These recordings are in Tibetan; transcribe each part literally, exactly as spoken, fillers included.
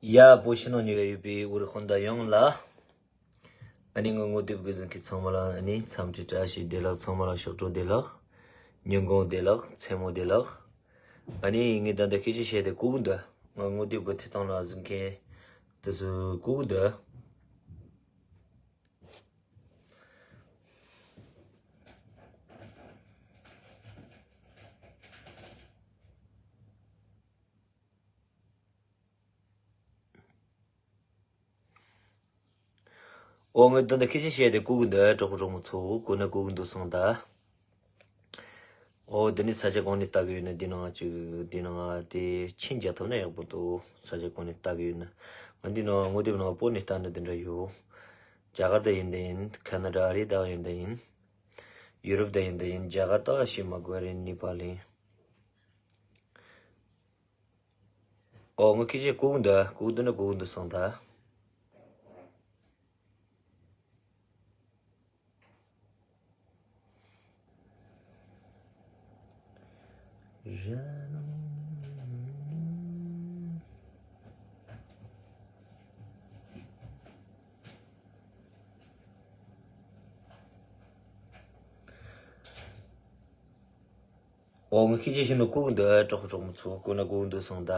ཡ། བོད་ཕྱི་ནང་གཉིས་ཀ་ཡོད་པའི་འུ་རི་ཁོང་དང་ཡོངས་ལ། ཨ་ནི་ང་ངོ་དེབ་གི་གཟིགས་མཁན་ཚང་མ་ལ་ཨ་ནི་འཚམས་འདྲི་བཀྲ་ཤིས་བདེ་ལེགས། ཚང་མ་ལ་ཕྱག་གྲོགས་བདེ་ལེགས། ཉིན་གུང་བདེ་ལེགས། མཚན་མོ་བདེ་ལེགས། ཨ་ནི་ངས་ད་ལྟ་སྐད་ཆ་བཤད་དེ་གོ་གི་འདུག་ང་ངོ་དེབ་གི་ཐད་གཏོང་ལ་གཟིགས་མཁན་དེ་ཚོ་གོ་གི་འདུག་ཨོ། ངས་ད་ལྟ་སྐད་ཆ་བཤད་དེ་གོ་གི་འདུག་གྲོགས་པོ་གྲོགས་མོ་ཚོ་གོ་ན་གོ་གི་འདུག་སོང་ད། ཨོ། འདི་ནི་ས་ཆ་གང་ནས་ལྟ་གི་ཡོད་ན། འདི་ནང་ཅིག་འདི་ནང་དེ་མཆན་རྒྱག་ཐུབ་ན་ཡག་པོ་འདུག་ས་ཆ་གང་ནས་ལྟ་གི་ཡོད་ན། ང་འདི་ནང་ངོ་དེབ་ནང་བོད་ནས་ལྟ་ན་འདི་འདྲ་ཡོད། རྒྱ་གར་དང་ཡིན་དང་ཡིན། ཁ་ན་ཌ་ཨ་རི་དང་ཡིན་དང་ཡིན། ཡུ་རོབ་དང་ཡིན་དང་ཡིན། རྒྱ་གར་དང་ཤི་མ་གོ་རེ་ནི་པ་ལིན། ཨོ། ངས་སྐད་ཆ་གོ་གི་འདུག་གོ་གི་འདུག་ན་གོ་གི་འདུག་སོང་ད། ཨོ། ངས་སྐད་ཆ་བཤད་ན་གོ་གི་འདུག་གྲོགས་པོ་གྲོགས་མོ་ཚོ་གོ་ན་གོ་གི་འདུག་སོང་ད།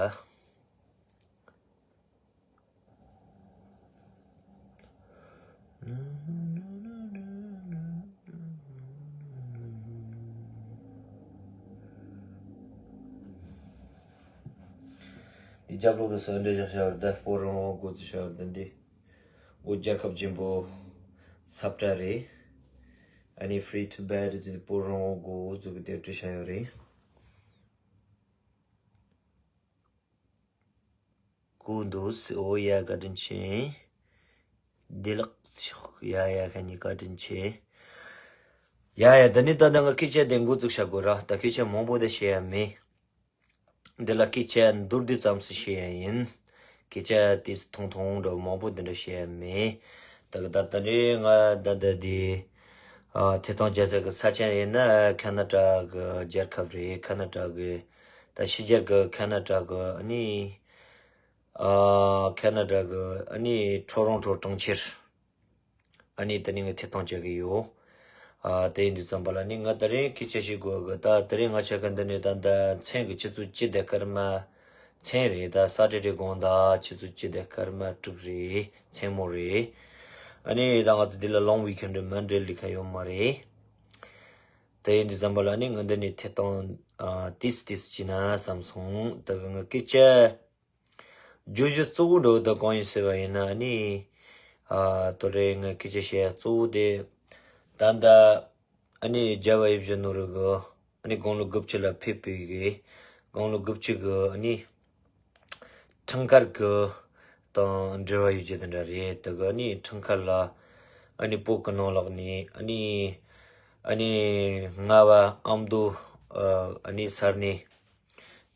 འདི་རྒྱབ་ལོགས་དུ་སོ་འདྲེ་བཞག་བྱ་བར་ད་སྤོ་རང་དབང་འགོ་ཚུགས་བྱ་བར་ད་འདི། འོ། རྒྱལ་ཁབ་ཆེན་པོ་ས་བཀྲ་རེད། ཨ་ནི་Free Tibet ཟེར་ཏེ་སྤོ་རང་དབང་འགོ་ཚུགས་ཀྱི་དེབ་བྲིས་བྱ་ཡོད་རེད། གོ་འདུག་སེ། ཨོ་ཡ། བཀའ་དྲིན་ཆེ། བདེ་ལེགས། ཡ་ཡ། ཁ་ཉིན་བཀའ་དྲིན་ཆེ། ཡ་ཡ། ད་ནི་ད་ལྟ་ང་སྐད་ཆ་དེ་འགོ་བཙུགས་བྱ་དགོས་ར། ད་སྐད་ཆ་མང་པོ་ད་བཤད་ཡ་མེད། འདི་ལ་སྐད་ཆ་མདོར་བསྡུས་ཙམ་ཞིག་བཤད་ཡ་ཡིན། སྐད་ཆ་དེ་ཐུང་ཐུང་འདྲ་མང་པོ་འདི་འདྲ་བཤད་ཡ་མེད། ད་གི་ད་ད་རེས་ང་ད་ད་དེ། ཨ། ཐད་གཏོང་བྱེད་ས་གི་ས་ཆ་ཡིན་ན་ཁ་ན་ཌ་གི་རྒྱལ་ཁབ་རེད། ཁ་ན་ཌ་གི། ད་ཕྱི་རྒྱལ་གི་ཁ་ན་ཌ་གི། ཨ་ནི། ཨ། ཁ་ན་ཌ་གི། ཨ་ནི་ཁྲོ་རོང་ཁྲོ་གྲོང་ཁྱེར། ཨ་ནི་དེ་ནི་ངས་ཐད་གཏོང་བྱེད་ཀྱི་ཡོད། ཨ། དེ་ཡིན་དུས་ཙམ་པ་ལ་ནི་ང་ད་རེས་སྐད་ཆ་ཞིག་དགོས་གི། ད་དེ་རིང་ང་ཆ་ག་འདི་ནས་ད་ད་མཚན་གི་ཆུ་ཚོད་བཅུ་དང་སྐར་མ། མཚན་རེད། ད་ས་ཊར་ཌེ་དགོང་དག་ཆུ་ཚོད་བཅུ་དང་སྐར་མ་དྲུག་རེད། མཚན་མོ་རེད། ཨ་ནི་ད་ང་ཚོ་འདི་ལ་ལོང་ཝིག་ཨེན་ཌི་མན་ཌེ་ལི་ཁ་ཡོད་མ་རེད། དེ་ཡིན་དུས་ཙམ་པ་ལ་ནི་ང་འདི་ནས་ཐད་གཏོང་ཨ་ཏིས་ཏིས་བྱས་ན་བསམ་སོང་། ད་གི་ང་སྐད་ཆ། བརྗོད་གཞི་གཙོ་བོ་འདྲ་བོ་དེ་གང་ཡིན་ཟེར་བ་ཡིན་ན་ནི། ཨ། དོ་རེ་ངས་སྐད་ཆ་བཤད་ཡ་གཙོ་བོ་དེ། ད་ལྟ་ཨ་ནི་རྒྱལ་བ་ཡིད་བཞིན་ནོར་བུ་གི་ཨ་ནི་དགུང་ལོ་དགུ་བཅུ་ལ་ཕེབས་པའི་གི། དགུང་ལོ་དགུ་བཅུ་གི་ཨ་ནི་འཁྲུངས་སྐར་གི་དང་འབྲེལ་བ་ཡོད་རྒྱུ་དེ་འདྲ་རེད། དེ་གི་ཨ་ནི་འཁྲུངས་སྐར་ལ་ཨ་ནི་བོད་གི་ནང་ལོགས་ནས་ཨ་ནི་ཨ་ནི་རྔ་བ་ཨ་མདོ་ཨ་ནི་ས་གནས་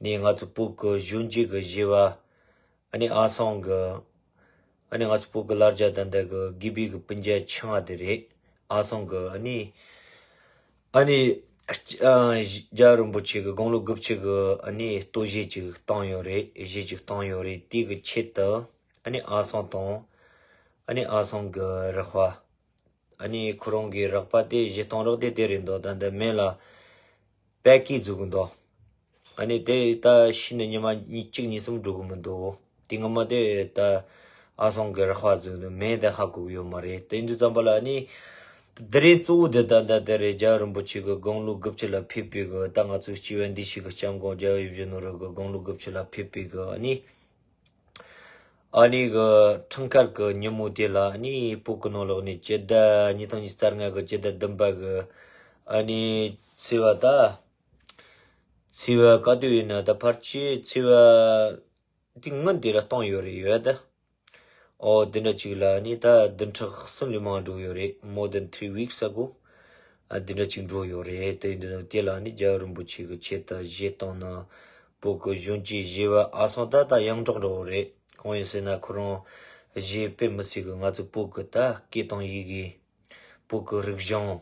ནས་ང་ཚོ་བོད་གི་གཞོན་སྐྱེས་གི་བཞི་བ། ཨ་ནི་ཨ་སང་གི། ཨ་ནི་ང་ཚོ་བོད་གི་ལ་རྒྱ་དང་འདི་གི་དགེ་བའི་གི་སྤུན་ཀྱག་ཆུང་བ་དེ་རེད། ཨ་སང་གི་ཨ་ནི། ཨ་ནི་ ཨ་རྒྱལ་བ་རིན་པོ་ཆེ་གི་དགུང་ལོ་དགུ་བཅུ་གི་ཨ་ནི་སྟོད་གཞས་ཅིག་བཏང་ཡོད་རེད། གཞས་ཅིག་བཏང་ཡོད་རེད། དེ་གི་ཆེད་དུ་ཨ་ནི་ཨ་སང་དང་ཨ་ནི་ཨ་སང་གི་རོགས་པ། ཨ་ནི་ཁོ་རང་གི་རོགས་པ་དེ་གཞས་གཏོང་རོགས་དེ་དེ་རེད་འདུག་ད་འདི་མིང་ལ་པད་སྐྱིད་བཟོ་གི་འདུག་ཨ་ནི་དེ་ད་ཤི་ནས་ཉི་མ་གཉིས་གཅིག་གཉིས་གསུམ་འགྲོ་གི་མི་འདུག་དེ་སྔ་མ་དེ་ད་ཨ་སང་གི་རོགས་པ་བཟོ་གི་འདུག་མིང་དེ་ཧ་གོ་གི་ཡོད་མ་རེད། དེ་འདི་ཙམ་པ་ལ་ཨ་ནི་དེ་རིང་གཙོ་བོ་དེ་ད་ད་དེ་རེད། རྒྱལ་བ་རིན་པོ་ཆེ་གི་དགུང་ལོ་དགུ་བཅུ་ལ་ཕེབས་པའི་གི་ད་ང་ཚོའི་སྐྱེ་བ་འདི་ཕྱི་གི་སྐྱབས་མགོན་རྒྱལ་བ་ཡིད་བཞིན་ནོར་བུ་གི་དགུང་ལོ་དགུ་བཅུ་ལ་ཕེབས་པའི་གི་ཨ་ནི། ཨ་ནི་གི་འཁྲུངས་སྐར་གི་ཉིན་མོ་དེ་ལ་ཨ་ནི་བོད་གི་ནང་ལོགས་ནས་སྤྱི་ཟླ་ཉིས་སྟོང་ཉི་ཤུ་རྩ་ལྔ་གི་སྤྱི་ཟླ་བདུན་པ་གི་ཨ་ནི་ཚེས་པ་ད་ཚེས་པ་ག་དུས་ཡིན་ན་ད་ཕལ་ཆེར་ཚེས་པ་དེ་སྔོན་དེ་ལ་བཏང་ཡོད་རེད་ཡོད་ད། ཨོ་དེ་འདྲ་ཅིག་ལ་ཨ་ནི་ད་བདུན་ཕྲག་གསུམ་ལས་མང་འགྲོ་ཡོད་རེད། More than three weeks ago. ཨ་དེ་འདྲ་ཅིག་འགྲོ་ཡོད་རེད། དེ་ཡིན་དུས་དེ་ལ་ནི་རྒྱལ་བ་རིན་པོ་ཆེ་གི་ཆེད་དུ་གཞས་བཏང་ན་བོད་གི་གཞོན་སྐྱེས་གཞས་པ་ཨ་སང་ད་ད་ཡོངས་གྲགས་འགྲོ་བོ་རེད། གང་ཡིན་ཟེར་ན་ཁོ་རང་གཞས་དཔེ་མི་སྲིད་གི་ང་ཚོ་བོད་གི་ད་སྐད་དང་ཡི་གེ། བོད་གི་རིག་གཞུང་།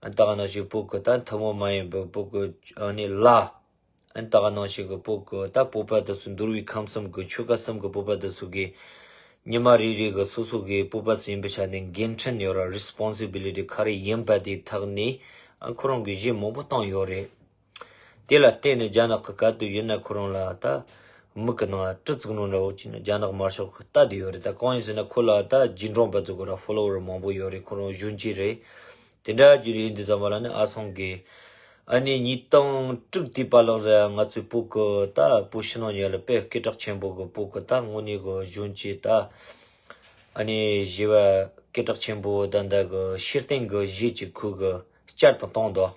ཨ་ད་ག་ནང་བཞིན་བོད་གི་ད་ཐུན་མོང་མ་ཡིན་པའི་བོད་གི་ཨ་ནི་ལ། ཨན་ད་ག་ནང་བཞིན་གི་བོད་གི་ད་བོད་པ་དེ་ཚོ་འདུལ་བའི་ཁམས་གསུམ་གི་ཆོལ་ཁ་གསུམ་གི་བོད་པ་དེ་ཚོ་གི་ཉི་མ་རེ་རེ་གི་སོ་སོ་གི་བོད་པ་ཟིན་པའི་ཆ་ནས་འགན་འཁྲི་ཡོད་ར། རི་སི་པོན་སི་བི་ལི་ཊི་ག་རེ་ཡིན་པ་དེ་ཐག་ནས་ཨ་ཁོ་རང་གི་གཞས་མང་པོ་བཏང་ཡོད་རེད། དེ་ལ་བརྟེན་ནས་རྒྱ་ནག་གི་ག་དུས་ཡིན་ན་ཁོ་རང་ལ་ད་མིག་གི་ནང་ལ་གྲི་བཙུགས་ནོ་འདྲ་བོ་བྱས་ནས་རྒྱ་ནག་དམར་ཤོག་གི་ལྟ་དེ་ཡོད་རེད། ད་གང་ཡིན་ཟེར་ན་ཁོ་ལ་ད་རྗེས་འབྲང་པ་ཚོ་གི་ར་ཕོ་ལོ་ཝར་མང་པོ་ཡོད་རེད། ཁོ་རང་གཞོན་སྐྱེས་རེད། དེ་འདྲ་ཅིག་ཡིན་དུས་ཙམ་པ་ལ་ནི་ཨ་སང་གི་ཨ་ནི་ཉིས་སྟོང་དྲུག་དེ་པ་ལག་ར་ང་ཚོའི་བོད་གི་ད་བོད་ཕྱི་ནང་གཉིས་ལ་དཔེ་སྐད་གྲགས་ཆེན་པོ་གི་བོད་གི་ད་དངོས་གནས་གི་གཞོན་སྐྱེས་ད་ཨ་ནི་གཞས་པ་སྐད་གྲགས་ཆེན་པོ་ད་ད་གི་ཤེར་ཕྲེང་གི་གཞས་ཅིག་ཁོ་གི་བསྐྱར་དུ་བཏང་འདུག་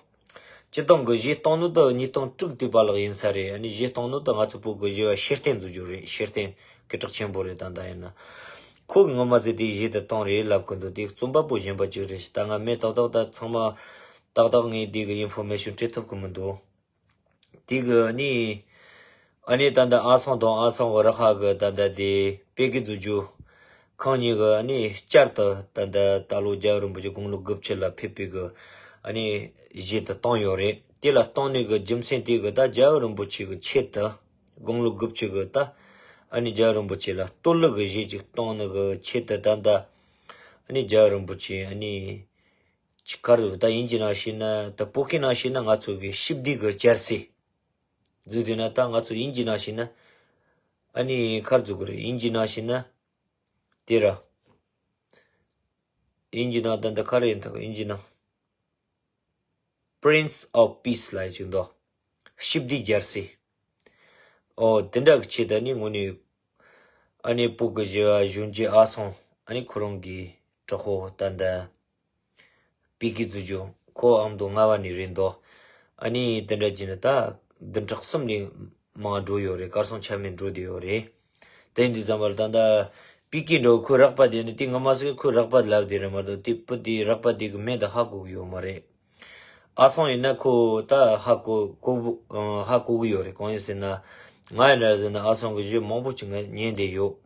སྤྱིར་བཏང་གི་གཞས་གཏོང་ནོ་ད་ཉིས་སྟོང་དྲུག་དེ་པ་ལག་ཡིན་ས་རེད། ཨ་ནི་གཞས་གཏོང་ནོ་ད་ང་ཚོ་བོད་གི་གཞས་པ་ཤེར་ཕྲེང་བཟོ་རྒྱུ་རེད། ཤེར་ཕྲེང་སྐད་གྲགས་ཆེན་པོ་རེད། ད་ད་ཡིན་ན་ཁོ་གི་ངོ་མ་ཟེར་དེ་གཞས་དེ་བཏང་རེད་ལབ་གི་འདུག་དེ་རྩོམ་པ་པོ་གཞན་པ་ཅིག་རེད་ཤག་ད་ང་མེད་ཏག་ཏག་ད་ཚང་མ་ཏག་ཏག་ངས་དེ་གི་ཨིན་ཕོར་མེ་ཤོན་སྤྲད་ཐུབ་གི་མི་འདུག་དེ་གི་ཨ་ནི་ཨ་ནི་ད་ད་ཨ་སང་དང་ཨ་སང་གི་ར་ཧ་གི་ད་ད་དེ་དཔེ་གི་བཟོ་རྒྱུ། ཁོང་གཉིས་ཀྱིས་ཨ་ནི་བསྐྱར་དུ་ད་ལྟ་ད་ལོ་རྒྱལ་བ་རིན་པོ་ཆེ་དགུང་ལོ་དགུ་བཅུ་ལ་ཕེབས་པའི་གི་ཨ་ནི་གཞས་དེ་བཏང་ཡོད་རེད། དེ་ལ་བཏང་ནས་གི་རྒྱུ་མཚན་དེ་གི་ད་རྒྱལ་བ་རིན་པོ་ཆེ་གི་ཆེད་དུ་དགུང་ལོ་དགུ་བཅུ་གི་ད་ཨ་ནི་རྒྱལ་བ་རིན་པོ་ཆེ་ལ་བསྟོད་གླུ་གི་གཞས་ཅིག་བཏང་ནི་གི་ཆེད་དུ་ད་ལྟ་ཨ་ནི་རྒྱལ་བ་རིན་པོ་ཆེ་ཨ་ནི་ཅི་ག་རེ་ད་དབྱིན་ཇི་ནང་བཤད་ན་ད་བོད་སྐད་ནང་བཤད་ན་ང་ཚོ་གི་ཞི་བདེ་གི་རྒྱལ་སྲས་བཟོས་དུས་ན་ད་ང་ཚོ་དབྱིན་ཇི་ནང་བཤད་ན་ཨ་ནི་ག་རེ་བཟོ་གི་རེད། དབྱིན་ཇི་ནང་བཤད་ན་དེ་ར། དབྱིན་ཇི་ནང་ད་འདི་ག་རེ་ཡིན་ཐུབ། དབྱིན་ཇི་ནང་Prince of Peace ལབ་ཡ་ཅིག་འདུག་ཞི་བདེའི་རྒྱལ་སྲས། ཨོ་དེ་འདྲ་གི་ཆེད་དུ་ནི་དངོས་གནས་ཨ་ནི་བོད་ཀྱི་གཞས་པ་གཞོན་སྐྱེས་ཨ་སང་ཨ་ནི་ཁོ་རང་གི་གྲོགས་པོ་ད་ལྟ་པི་ཀི་བཟོ་རྒྱུ་ཁོ་ཨ་མདོ་རྔ་བ་ནས་རེད་འདུག་ཨ་ནི་དེ་འདྲ་བྱས་ནས་ད་བདུན་ཕྲག་གསུམ་ནས་མང་འགྲོ་ཡོད་རེད། གར་སོང་ཆ་མེད་འགྲོ་བསྡད་ཡོད་རེད། དེ་ཡིན་དུས་ཙམ་པར་ད་ལྟ་པི་ཀི་འདྲ་བོ་ཁོའི་རོགས་པ་དེ་ནི་དེ་ངོ་མ་ཟིག་ཁོའི་རོགས་པ་ལབ་དེ་རེད་མ་གཏོགས་དེ་བུ་དེའི་རོགས་པ་དེ་གི་མིང་དེ་ཧ་གོ་གི་ཡོད་མ་རེད། ཨ་སང་ཡིན་ན་ཁོ་ད་ཧ་གོ་གོ་བོ་ཧ་གོ་གི་ཡོད་རེད། གང་ཡིན་ཟེར་ན་ང་ཡིན་ན་ཟེར་ན་ཨ་སང་གི་གཞས་མང་པོ་ཅིག་ང་ཉན་བསྡད་ཡོད།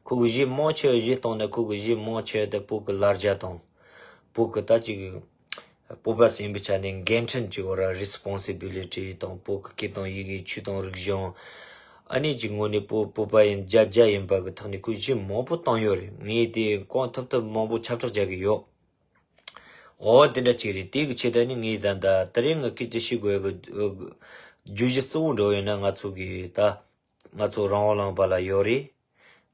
ཁོ་གི་གཞས་མང་ཆེ་བ་གཞས་གཏོང་ན་ཁོ་གི་གཞས་མང་ཆེ་བ་དེ་བོད་གི་ལ་རྒྱ་དང་། བོད་གི་ད་ཅིག་བོད་པ་ཟིན་པའི་ཆ་ནས་འགན་འཁྲི་ཅིག་ཡོད་ར། རི་སི་པོན་སི་བི་ལི་ཊི་དང་བོད་གི་སྐད་དང་ཡི་གེ་ཆོས་དང་རིག་གཞུང་། ཨ་ནི་ཅིག་དངོས་གནས་བོད་བོད་པ་ཡིན་རྒྱ་རྒྱ་ཡིན་པ་གི་ཐོག་ནས་ཁོས་གཞས་མང་པོ་བཏང་ཡོད་རེད། ངས་དེ་གང་ཐུབ་ཐུབ་མང་པོ་ཁྱབ་བསྒྲགས་རྒྱག་གི་ཡོད། འོ་དེ་འདྲ་ཅིག་རེད། དེ་གི་ཆེད་དུ་ནི་ངས་ད་ལྟ་དེ་རིང་ངས་སྐད་ཆ་བཤད་དགོས་གི་བརྗོད་གཞི་གཙོ་བོ་འདྲ་བོ་ཡིན་ན་ང་ཚོ་གི་ད་ང་ཚོ་རང་དབང་ལུང་པ་ལ་ཡོད་རེད།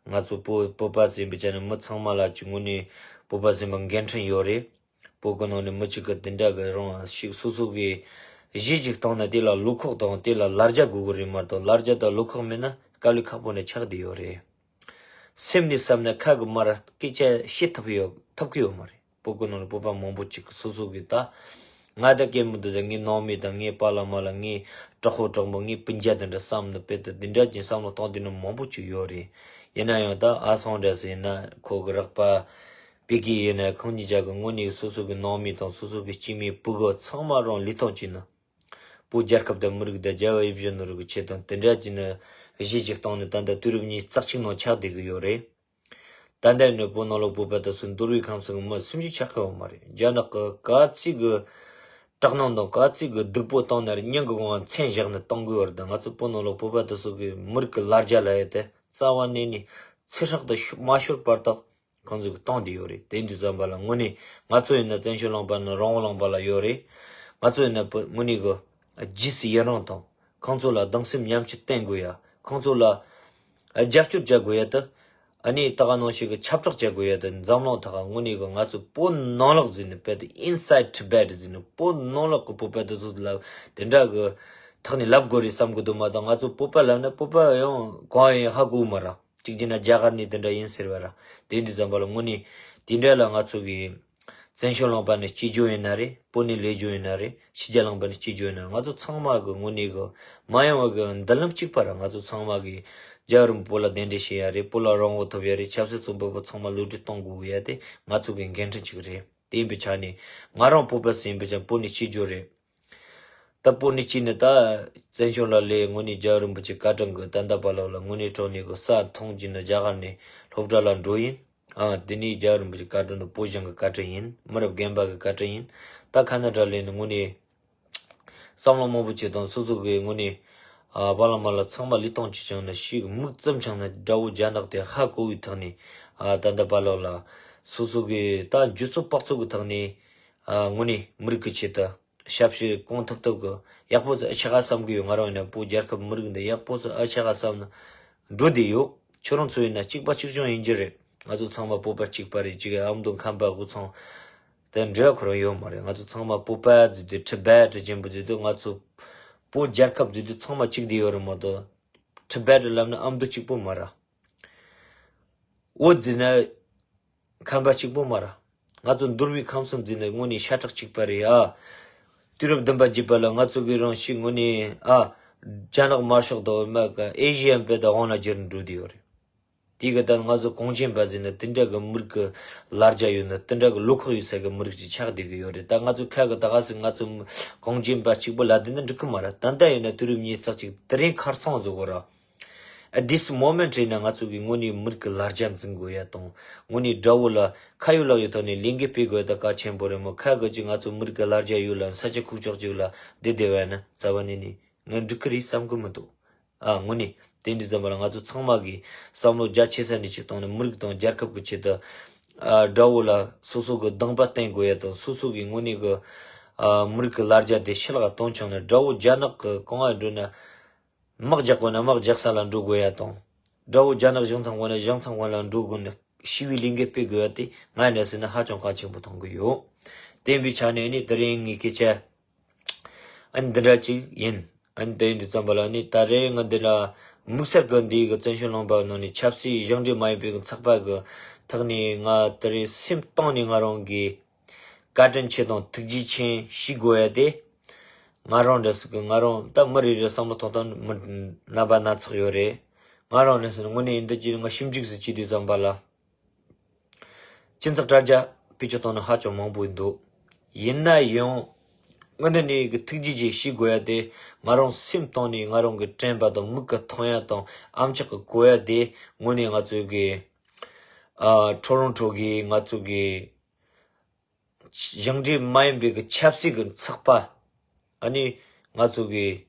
ང་ཚོ་བོད་བོད་པ་ཟིན་པའི་ཆ་ནས་མི་ཚང་མ་ལ་ཅིག་དངོས་གནས་བོད་པ་ཟིན་པ་འགན་འཁྲི་ཡོད་རེད། བོད་གི་ནང་ནས་མི་གཅིག་གི་དེ་འདྲ་གི་རང་ཞིག་སོ་སོ་གི་གཞས་ཅིག་བཏང་ན་དེ་ལ་བློ་ཁོག་དང་དེ་ལ་ལ་རྒྱ་དགོས་གི་རེད་མ་གཏོགས་ལ་རྒྱ་དང་བློ་ཁོག་མེད་ན་དཀའ་ལས་ཁག་པོ་ནས་ཆགས་བསྡད་ཡོད་རེད། སེམས་ནས་བསམ་ན་ཁ་གི་མར་སྐད་ཆ་བཤད་ཐུབ་ཡོད་ཐུབ་ཀྱི་ཡོད་མ་རེད། བོད་གི་ནང་ལ་བོད་པ་མང་པོ་ཅིག་གི་སོ་སོ་གི་ད་ང་ད་སྐད་མི་འདུག་ད་ངའི་ནང་མི་དང་ངའི་པཱ་ལགས་མ་ལགས་ངའི་གྲོགས་པོ་གྲོགས་མོ་ངའི་སྤུན་ཀྱག་དེ་འདྲ་བསམ་ནས་དཔེ་ད་དེ་འདྲ་ཅིག་བསམ་བློ་གཏོང་དེ་ནི་མང་པོ་ཅིག་ཡོད་རེད། ཡིན་ན་ཡང་ད་ཨ་སང་འདྲ་ཟེར་ན་ཁོ་གི་རོགས་པ་པི་ཀི་ཡིན་ན་ཁོང་གཉིས་ཆ་གི་དངོས་གནས་སོ་སོ་གི་ནང་མི་དང་སོ་སོ་གི་སྐྱེ་དམན་བུ་ག་ཚང་མ་རང་ལུས་ཐོག་བྱས་ན། བོད་རྒྱལ་ཁབ་དང་མི་རིགས་དང་རྒྱལ་བ་ཡིད་བཞིན་ནོར་བུ་གི་ཆེད་དུ་དེ་འདྲ་བྱས་ནས་གཞས་ཅིག་བཏང་ནས་ད་ལྟ་དུས་རབས་ཉི་ཤུ་རྩ་གཅིག་ནང་ཆགས་བསྡད་ཀྱི་ཡོད་རེད། ད་ལྟ་ནས་བོད་ནང་ལ་བོད་པ་དེ་ཚོ་འདུལ་བའི་ཁམས་སུ་མི་སུམ་ཅུ་ཆགས་ཀྱི་ཡོད་མ་རེད། རྒྱ་ནག་གི་ག་ཚོད་ཀྱི་ དྲག་སྣང་དང་ག་ཚོད་ཀྱི་སྡུག་པོ་བཏང་ན་རེད། སྙིང་གི་ངོ་བ་མཚན་བཞག་ནས་གཏོང་དགོས་བར་དུ། ང་ཚོ་བོད་ནང་ལ་བོད་པ་དེ་ཚོ་གི་མི་རིགས་ཀྱི་ལ་རྒྱ་ལ་ཡོད་དེ་རྩ་བ་ནས་ནི་ཚེ་སྲོག་དང་ཤོ་མ་ཤོར་བར་དུ་ཁོང་ཚོ་གི་གཏོང་བསྡད་ཡོད་རེད། དེ་འདི་ཙམ་པ་ལ་དངོས་གནས་ང་ཚོ་ཡིན་ན་བཙན་བྱོལ་ལུང་པ་ནི་རང་དབང་ལུང་པ་ལ་ཡོད་རེད། ང་ཚོ་ཡིན་ན་བོད་དངོས་གནས་གི་རྗེས་སུ་ཡི་རང་དང་། ཁོང་ཚོ་ལ་གདུང་སེམས་མཉམ་སྐྱེད་བསྟེན་དགོས་ཡ། ཁོང་ཚོ་ལ་རྒྱབ་སྐྱོར་བྱ་དགོས་ཡ་དེ། ཨ་ནི་ད་ག་ནང་བཞིན་གི་ཁྱབ་བསྒྲགས་བྱ་དགོས་ཡ་དེ་འཛམ་གླིང་ཐོག་དངོས་གནས་གི་ང་ཚོ་བོད་ནང་ལོགས་ཟིན་ནས་དཔེ་དེ་Inside Tibet ཟིན་ནས་བོད་ནང་ལོགས་གི་བོད་པ་དེ་ཚོ་ལ་དེ་འདྲ་གི་ཐོག་ནས་ལབ་དགོས་རེད་བསམ་གི་འདུག་མ་གཏོགས། ང་ཚོ་བོད་པ་ལབ་ན་བོད་པ་ཡང་གང་ཡིན་ཧ་གོ་མ་ར། གཅིག་བྱས་ན་རྒྱ་གར་ནས་དེ་འདྲ་ཡིན་ཟེར་བ་ར། དེ་འདི་ཙམ་པ་ལ་དངོས་གནས་དེ་འདྲ་ལ་ང་ཚོ་གི་བཙན་བྱོལ་ལུང་པ་ནས་སྐྱེས་རྒྱུ་ཡིན་ན་རེད། བོད་ནས་སླེབས་རྒྱུ་ཡིན་ན་རེད། ཕྱི་རྒྱལ་ལུང་པ་ནས་སྐྱེས་རྒྱུ་ཡིན་ན་རེད། ང་ཚོ་ཚང་མ་གི་དངོས་གནས་གི་མ་ཡོང་བ་གི་མདུན་ལམ་གཅིག་པ་ར། ང་ཚོ་ཚང་མ་གི་རྒྱལ་བ་རིན་པོ་ཆེ་ལ་གདན་འདྲེན་བྱེད་ཡ་རེད། བོད་ལ་རང་དབང་ཐོབ་ཡ་རེད། ཆབ་སྲིད་བཙོན་པ་པོ་ཚང་མ་གློད་གྲོལ་གཏོང་དགོས་ཡ་དེ་ང་ཚོ་གི་འགན་འཁྲི་གཅིག་རེད། དེ་ཡིན་པའི་ཆ་ནས་ང་རང་བོད་པ་ཟིག་ཡིན་པའི་ཆ་བོད་ནས་སྐྱེས་རྒྱུ་རེད། ད་བོད་ནས་སྐྱེས་ནས་ད་བཙན་བྱོལ་ལ་སླེབས། དངོས་གནས་རྒྱལ་བ་རིན་པོ་ཆེ་བཀའ་དྲིན་གི་ད་ལྟ་བར་ལོ་ལ་དངོས་གནས་དྲང་གནས་གི་ས་མཐོང་རྒྱུ་ནི་རྒྱ་གར་ནས་སློབ་གྲྭ་ལ་འགྲོ་ཡིན། ཨ་དེ་ནས་རྒྱལ་བ་རིན་པོ་ཆེ་བཀའ་དྲིན་དུ་བོད་གཞུང་གི་བཀའ་དྲིན་ཡིན། མི་རབས་རྒན་པ་གི་བཀའ་དྲིན་ཡིན། ད་ཁ་ན་ཌ་སླེབས་ནས་དངོས་གནས་བསམ་བློ་མང་པོ་བྱས་དང་། སོ་སོ་གི་དངོས་གནས་ཨ་པ་ལ་མ་ལ་ཚང་མ་ལུས་སྟོང་ཅི་བྱུང་ན་ཤིག་མིག་བཙུམ་བྱུང་ན་དགྲ་བོ་རྒྱ་ནག་དེ་ཧ་གོ་བའི་ཐོག་ནས། ཨ་ད་ལྟ་བར་ལོ་ལ་སོ་སོ་གི་ད་འཇུ་ཚོད་དཔག་ཚོད་གི་ཐོག་ནས་ཨ་དངོས་གནས་མི་རིགས་ཀྱི་ཆེད་དུ་ཞབས་ཕྱི་གང་ཐུབ་ཐུབ་གི་ཡག་པོ་ཚོ་ཨ་ཆ་ག་བསམ་གི་ཡོད། ང་རང་ཡིན་ན་བོད་རྒྱལ་ཁབ་མི་རིགས་འདི་ཡག་པོ་ཚོ་ཨ་ཆ་ག་བསམ་ན་འགྲོ་བསྡད་ཡོད། ཁྱོད་རང་ཚོ་ཡིན་ན་གཅིག་པ་གཅིག་རྐྱང་ཡིན་གྱི་རེད། ང་ཚོ་ཚང་མ་བོད་པ་གཅིག་པ་རེད། གཅིག་ཨ་མདོ་ཁམས་པ་དབུས་གཙང་དེ་འབྲེལ་བ་ཁོ་རང་ཡོད་མ་རེད། ང་ཚོ་ཚང་མ་བོད་པ་ཟེར་དུས་ཊི་བེ་ཊི་ཅན་པོ་ཟེར་དུས་ང་ཚོ་བོད་རྒྱལ་ཁབ་ཟེར་དུས་ཚང་མ་གཅིག་བསྡད་ཡོད་རེད་མ་གཏོགས། ཊི་བེ་ཊི་ལབ་ན་ཨ་མདོ་གཅིག་པོ་མ་རེད། བོད་ཟེར་ན་ཁམས་པ་གཅིག་པོ་མ་རེད། ང་ཚོ་འདུལ་བའི་ཁམས་གསུམ་འཛིན་ནས་དངོས་གནས་ཤ་ཁྲག་གཅིག་པ་རེད་ཨ། དུས་རབས་བདུན་པ་བརྒྱད་པ་ལ་ང་ཚོ་གི་རང་ཤིག་དངོས་གནས་ཨ་རྒྱ་ནག་དམར་ཤོག་དང་མ་ག་ཨེ་ཤི་ཡན་པའི་དང་དབང་ལ་སྒྱུར་འགྲོ་བསྡད་ཡོད་རེད། དེ་གི་ད་ང་ཚོ་གངས་ཅན་པ་ཟེར་ན་དེ་འདྲ་གི་མི་རིགས་ཀྱི་ལ་རྒྱ་ཡོད་ན་དེ་འདྲ་གི་བློ་ཁོག་ཡོད་ས་གི་མི་རིགས་ཅིག་ཆགས་བསྡད་གི་ཡོད་རེད། ད་ང་ཚོ་ཁ་གི་ད་ག་སེ་ང་ཚོ་གངས་ཅན་པ་གཅིག་པོ་ལ་དེ་འདྲ་འགྲིག་གི་མ་རེད། ད་ལྟ་ཡིན་ན་དུས་རབས་ཉི་ཤུ་རྩ་གཅིག་དེ་རིང་ཁ་སང་བཟོ་གི་ར། At this moment རེད་ན་ང་ཚོ་གི་དངོས་གནས་མི་རིགས་ཀྱི་ལ་རྒྱ་འཛིན་དགོས་ཡ་དང་། དངོས་གནས་དགྲ་བོ་ལ་ཁ་ཡོད་ལག་ཡོད་ཐོག་ནས་ལས་འགུལ་སྤེལ་དགོས་ཡ་ད་གལ་ཆེན་པོ་རེད་མོ། ཁ་གི་ཅིག་ང་ཚོ་མི་རིགས་ཀྱི་ལ་རྒྱ་ཡོད་ལ་ས་ཆ་ཁུག་ཀྱོག་ཅིག་ལ་བསྡད་བསྡད་པ་ཡིན་ན་རྩ་བ་ནས་ནི་ང་འགྲིག་གི་རེད་བསམ་གི་མི་འདུག་ཨ་དངོས་གནས་དེ་འདྲ་ཙམ་པ་ལ་ང་ཚོ་ཚང་མ་གི་བསམ་བློ་རྒྱ་ཆེ་ས་ནས་ཅིག་བཏང་ནས་མི་རིགས་དང་རྒྱལ་ཁབ་ཀྱི་ཆེད་དུ་ཨ་དགྲ་བོ་ལ་སོ་སོ་གི་སྡང་པ་བསྟེན་དགོས་ཡ་དང་། སོ་སོ་གི་དངོས་གནས་གི་ཨ་མི་རིགས་ཀྱི་ལ་རྒྱ་དེ་ཕྱི་ལོགས་གཏོང་བྱུང་ན་དགྲ་བོ་རྒྱ་ནག་གི་གང་ང་འགྲོ་ན། དམག་རྒྱག་དགོས་ན་དམག་རྒྱག་ས་ལ་འགྲོ་དགོས་ཡ་དང་། དགྲ་བོ་རྒྱ་ནག་གཞུང་ཚབ་དགོས་ན་གཞུང་ཚབ་དགོན་ལ་འགྲོ་དགོས་ནས་ཞི་བའི་ལས་འགུལ་སྤེལ་དགོས་ཡ་དེ་ང་ཡིན་ན་ཟེར་ན་ཧ་ཅང་གལ་ཆེན་པོ་མཐོང་གི་ཡོད། དེ་ཡིན་པའི་ཆ་ནས་ནི་དེ་རིང་ངའི་སྐད་ཆ་ཨ་ནི་འདི་འདྲ་ཅིག་ཡིན། ཨ་ནི་དེ་ཡིན་དུས་ཙམ་པ་ལ་ནི་ད་རེས་ང་འདི་ལ་དམིགས་བསལ་གི་འདི་གི་བཙན་བྱོལ་ལུང་པ་ནང་ནས་ཆབ་སྲིད་གཞུང་འབྲེལ་མ་ཡིན་པའི་གི་ཚོགས་པ་གི་ཐོག་ནས་ང་དེ་རིང་སེམས་གཏིང་ནས་ང་རང་གི་བཀའ་དྲིན་ཆེ་དང་ཐུགས་རྗེ་ཆེ་ཞུ་དགོས་ཡ་དེ། ང་རང་འདྲ་ཟིག་གི་ང་རང་ད་མི་རེ་རེ་བསམ་བློ་ཐོག་ཐོག་མི་རྣམ་པ་སྣ་ཚོགས་ཡོད་རེད། ང་རང་འདྲ་ཟིག་དངོས་གནས་ཡིན་འདི་ཅི་ང་ཞིབ་འཇུག་ཟིག་བྱེད་དུས་ཙམ་པ་ལ། སྤྱི་ཚོགས་དྲ་རྒྱ་བེད་སྤྱོད་གཏོང་ནི་ཧ་ཅང་མང་པོ་འདུག་ཡིན་ན་ཡང་། དངོས་གནས་ནས་གི་ཐུགས་རྗེ་ཆེ་ཞུ་དགོས་ཡ་དེ། ང་རང་སེམས་གཏིང་ནས་ང་རང་གི་དྲན་པ་དང་མིག་གི་མཐོང་ཡ་དང་ཨམ་ཅོག་གི་གོ་ཡ་དེ་དངོས་གནས་ང་ཚོའི་གི་ཨ་ཁྲོ་རོང་ཁྲོ་གི་ང་ཚོ་གི་གཞུང་འབྲེལ་མ་ཡིན་པའི་གི་ཆབ་སྲིད་ཀྱི་ཚོགས་པ། ཨ་ནི་ང་ཚོ་གི་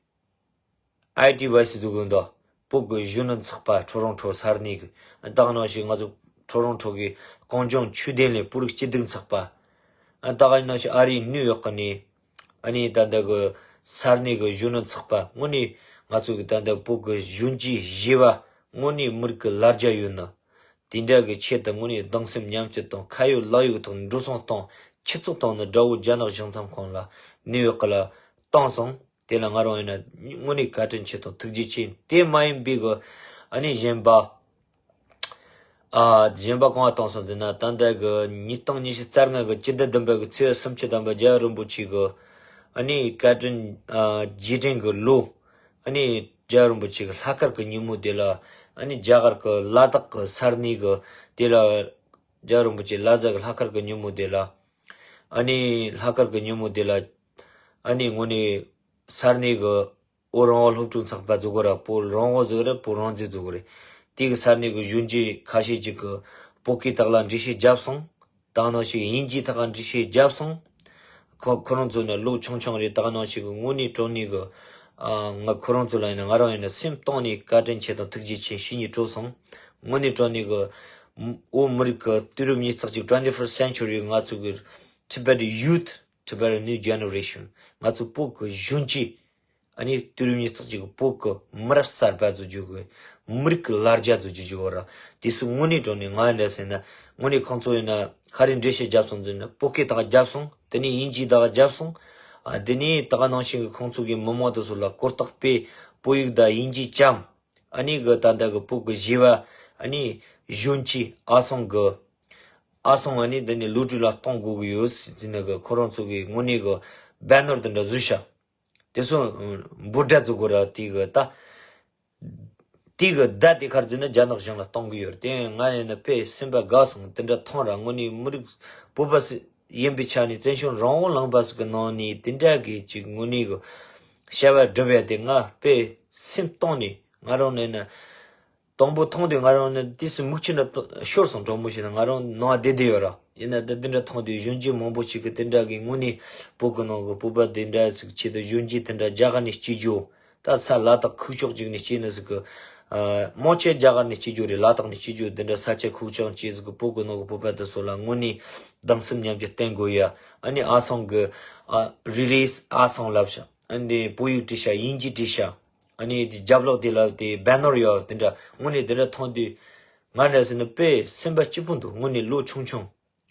ཨའི་ཊི་ཝའི་སི་འདུག་གི་འདུག་བོད་ཀྱི་གཞོན་ནུ་ཚོགས་པ་ཁྲོ་རོང་ཁྲོ་ས་གནས་ཀྱི། ཨ་ད་ག་ནང་བཞིན་ང་ཚོ་ཁྲོ་རོང་ཁྲོ་གི་གངས་ལྗོངས་ཆོས་ལྡན་གླིང་བོད་རིགས་སྐྱིད་སྡུག་ཚོགས་པ། ཨ་ད་ག་ནང་བཞིན་ཨ་རིའི་ནིའུ་ཡོག་གི་ནས། ཨ་ནི་ད་ལྟ་གི་ས་གནས་ཀྱི་གཞོན་ནུ་ཚོགས་པ། དངོས་གནས་ང་ཚོ་གི་ད་ལྟ་བོད་ཀྱི་གཞོན་སྐྱེས་བཞི་བ་དངོས་གནས་མི་རིགས་ཀྱི་ལ་རྒྱ་ཡོད་ན། དེ་འདྲ་གི་ཆེད་དུ་དངོས་གནས་གདུང་སེམས་མཉམ་སྐྱེད་དང་ཁ་ཡོད་ལག་ཡོད་ཐོག་ནས་འགྲོ་སོང་བཏང་ཆུ་ཚོད་བཏང་ནས་དགྲ་བོ་རྒྱ་ནག་གཞུང་ཚབ་ཁང་ལ་ནིའུ་ཡོག་གི་ལ་བཏང་སོང་། དེ་ལ་ང་རང་ཡིན་ན་དངོས་གནས་བཀའ་དྲིན་ཆེ་དང་ཐུགས་རྗེ་ཆེ། དེ་མ་ཡིན་པའི་གི་ཨ་ནི་གཞན་པ། ཨ་གཞན་པ་གང་བ་བཏང་སོང་ཟེར་ན། ད་ལྟ་གི་ཉིས་སྟོང་ཉི་ཤུ་རྩ་ལྔ་གི་སྤྱི་ཟླ་བདུན་པ་གི་ཚེས་སུམ་ཅུ་ཐམ་པ་རྒྱལ་བ་རིན་པོ་ཆེ་གི་ཨ་ནི་བཀའ་དྲིན་ཨ་རྗེས་དྲན་གི་ལོ། ཨ་ནི་རྒྱལ་བ་རིན་པོ་ཆེ་གི་ལྷག་དཀར་གི་ཉིན་མོ་དེ་ལ། ཨ་ནི་རྒྱ་གར་གི་ལ་དྭགས་གི་ས་གནས་གི་དེ་ལ་རྒྱལ་བ་རིན་པོ་ཆེ་ལ་དྭགས་གི་ལྷག་དཀར་གི་ཉིན་མོ་དེ་ལ། ཨ་ནི་ལྷག་དཀར་གི་ཉིན་མོ་དེ་ལ། ཨ་ནི་དངོས་གནས་ས་གནས་གི་བོད་རང་དབང་སློབ་ཕྲུག་ཚོགས་པ་ཟེར་གོ་ར། བོད་རང་དབང་ཟེར་གོ་ར། བོད་རང་བཙན་ཟེར་གོ་ར། དེ་གི་ས་གནས་གི་གཞོན་སྐྱེས་ཁ་ཤས་ཅིག་གི་བོད་སྐད་དག་ལ་འགྲེལ་བཤད་བརྒྱབ་སོང་། ད་ག་ནང་བཞིན་དབྱིན་ཇིའི་ཐོག་ག་འགྲེལ་བཤད་བརྒྱབ་སོང་། ཁོ་ཁོ་རང་ཚོ་ནི་ལོ་ཆུང་ཆུང་རེད། ད་ག་ནང་བཞིན་གི་དངོས་གནས་དྲང་གནས་གི་ཨ་ང་ཁོ་རང་ཚོ་ལ་ཡིན་ན་ང་རང་ཡིན་ན་སེམས་གཏིང་ནས་བཀའ་དྲིན་ཆེ་དང་ཐུགས་རྗེ་ཆེ་ཞུ་སྙིང་བྲོ་སོང་། དངོས་གནས་དྲང་གནས་གི་ཨོ་མི་རིགས་ཀྱི་དུས་རབས་ཉི་ཤུ་རྩ་གཅིག་twenty-first century ང་ཚོ་གི་Tibet youth, Tibetan new generation ང་ཚོ་བོད་ཀྱི་གཞོན་སྐྱེས། ཨ་ནི་དུས་རབས་ཉི་ཤུ་རྩ་གཅིག་གི་བོད་ཀྱི་མི་རབས་གསར་པ་ཚོ་བརྗོད་དགོས། མི་རིགས་ཀྱི་ལ་རྒྱ་ཚོ་བརྗོད་དགོས་ར། དེ་སུ་དངོས་གནས་དྲང་གནས་ང་འདྲ་ཟེར་ན་དངོས་གནས་ཁོང་ཚོ་ཡིན་ན་ག་རེ་འགྲེལ་བཤད་བརྒྱབ་སོང་ཟེར་ན་བོད་སྐད་དག་བརྒྱབ་སོང་། དེ་ནས་དབྱིན་ཇི་དག་བརྒྱབ་སོང་། ཨ་དེ་ནས་ད་ག་ནང་བཞིན་གི་ཁོང་ཚོ་གི་མི་མང་དེ་ཚོ་ལ་གོ་རྟོགས་སྤེལ། བོད་ཡིག་དང་དབྱིན་ཇི་བཅམ། ཨ་ནི་གི་ད་ལྟ་གི་བོད་ཀྱི་གཞས་པ་ཨ་ནི་གཞོན་སྐྱེས་ཨ་སང་གི་ཨ་སང་ཨ་ནི་འདི་ནས་ལོ་དྲུག་ལ་གཏོང་དགོས་ཀྱི་ཡོད་ཟེར་ནས་གི་ཁོ་རང་ཚོ་གི་དངོས་གནས་གི་banner དེ་འདྲ་བཟོས་ཤག་དེ་ཚོ་འབོད་སྒྲ་བཙུགས་དགོས་ར། དེ་གི་ད་དེ་གི་ད་དེ་གར་འཛིན་ན་རྒྱ་ནག་གཞུང་ལ་གཏོང་གི་ཡོད་རེད། དེ་ང་ཡིན་ན་དཔེ་སེམས་པ་དགའ་སོང་། དེ་འདྲ་མཐོང་ར། དངོས་གནས་མི་རིགས་བོད་པ་སི་ཡིན་པའི་ཆ་ནས་བཙན་བྱོལ་རང་དབང་ལུང་པ་ཟིག་གི་ནང་ནས་དེ་འདྲ་གི་ཅིག་དངོས་གནས་གི་བྱ་བ་སྒྲུབ་ཡ་དེ་ང་དཔེ་སེམས་གཏིང་ནས་ང་རང་ནས་ན། དང་པོ་མཐོང་དུས་ང་རང་ནི་དུས་སུ་མིག་ཆུ་འདྲ་ཤོར་སོང་། གྲོགས་མོ་ཞིག་ན་ང་རང་ནང་བསྡད་བསྡད་ཡོད་ར། ཡིན་ན་ད་འདི་འདྲ་མཐོང་དུས་གཞོན་སྐྱེས་མང་པོ་ཞིག་གི་དེ་འདྲ་གི་དངོས་གནས་བོད་གི་ནང་གི་བོད་པ་དེ་འདྲ་ཞིག་ཆེད་དུ་གཞོན་སྐྱེས་དེ་འདྲ་རྒྱ་གར་ནས་སྐྱེས་རྒྱུ། ད་ས་ལ་དྭགས་ཁུག་ཀྱོག་ཅིག་ནས་སྐྱེས་ནི་ཟིག་གི་མང་ཆེ་རྒྱ་གར་ནས་སྐྱེས་རྒྱུ་རེད། ལ་དྭགས་ནས་སྐྱེས་རྒྱུ་དེ་འདྲ་ས་ཆ་ཁུག་ཀྱོག་ཅིག་ཟིག་གི་བོད་གི་ནང་གི་བོད་པ་དེ་ཚོ་ལ་དངོས་གནས་སྡང་སེམས་མཉམ་སྐྱེ་བསྟེན་དགོས་ཡ། ཨ་ནི་ཨ་སང་གི་ཨ་release ཨ་སང་ལབ་ཤག་ཨ་ནི་བོད་ཡིག་བྲིས་ཤག་དབྱིན་ཇི་བྲིས་ཤག་ཨ་ནི་དེ་རྒྱབ་ལོགས་དེ་ལ་དེ་banner ཡོད། དེ་འདྲ་དངོས་གནས་དེ་འདྲ་མཐོང་དུས་ང་འདྲ་ཟེར་ན་དཔེ་སེམས་པ་སྐྱིད་པོ་འདུག་དངོས་གནས་ལོ་ཆུང་ཆུང་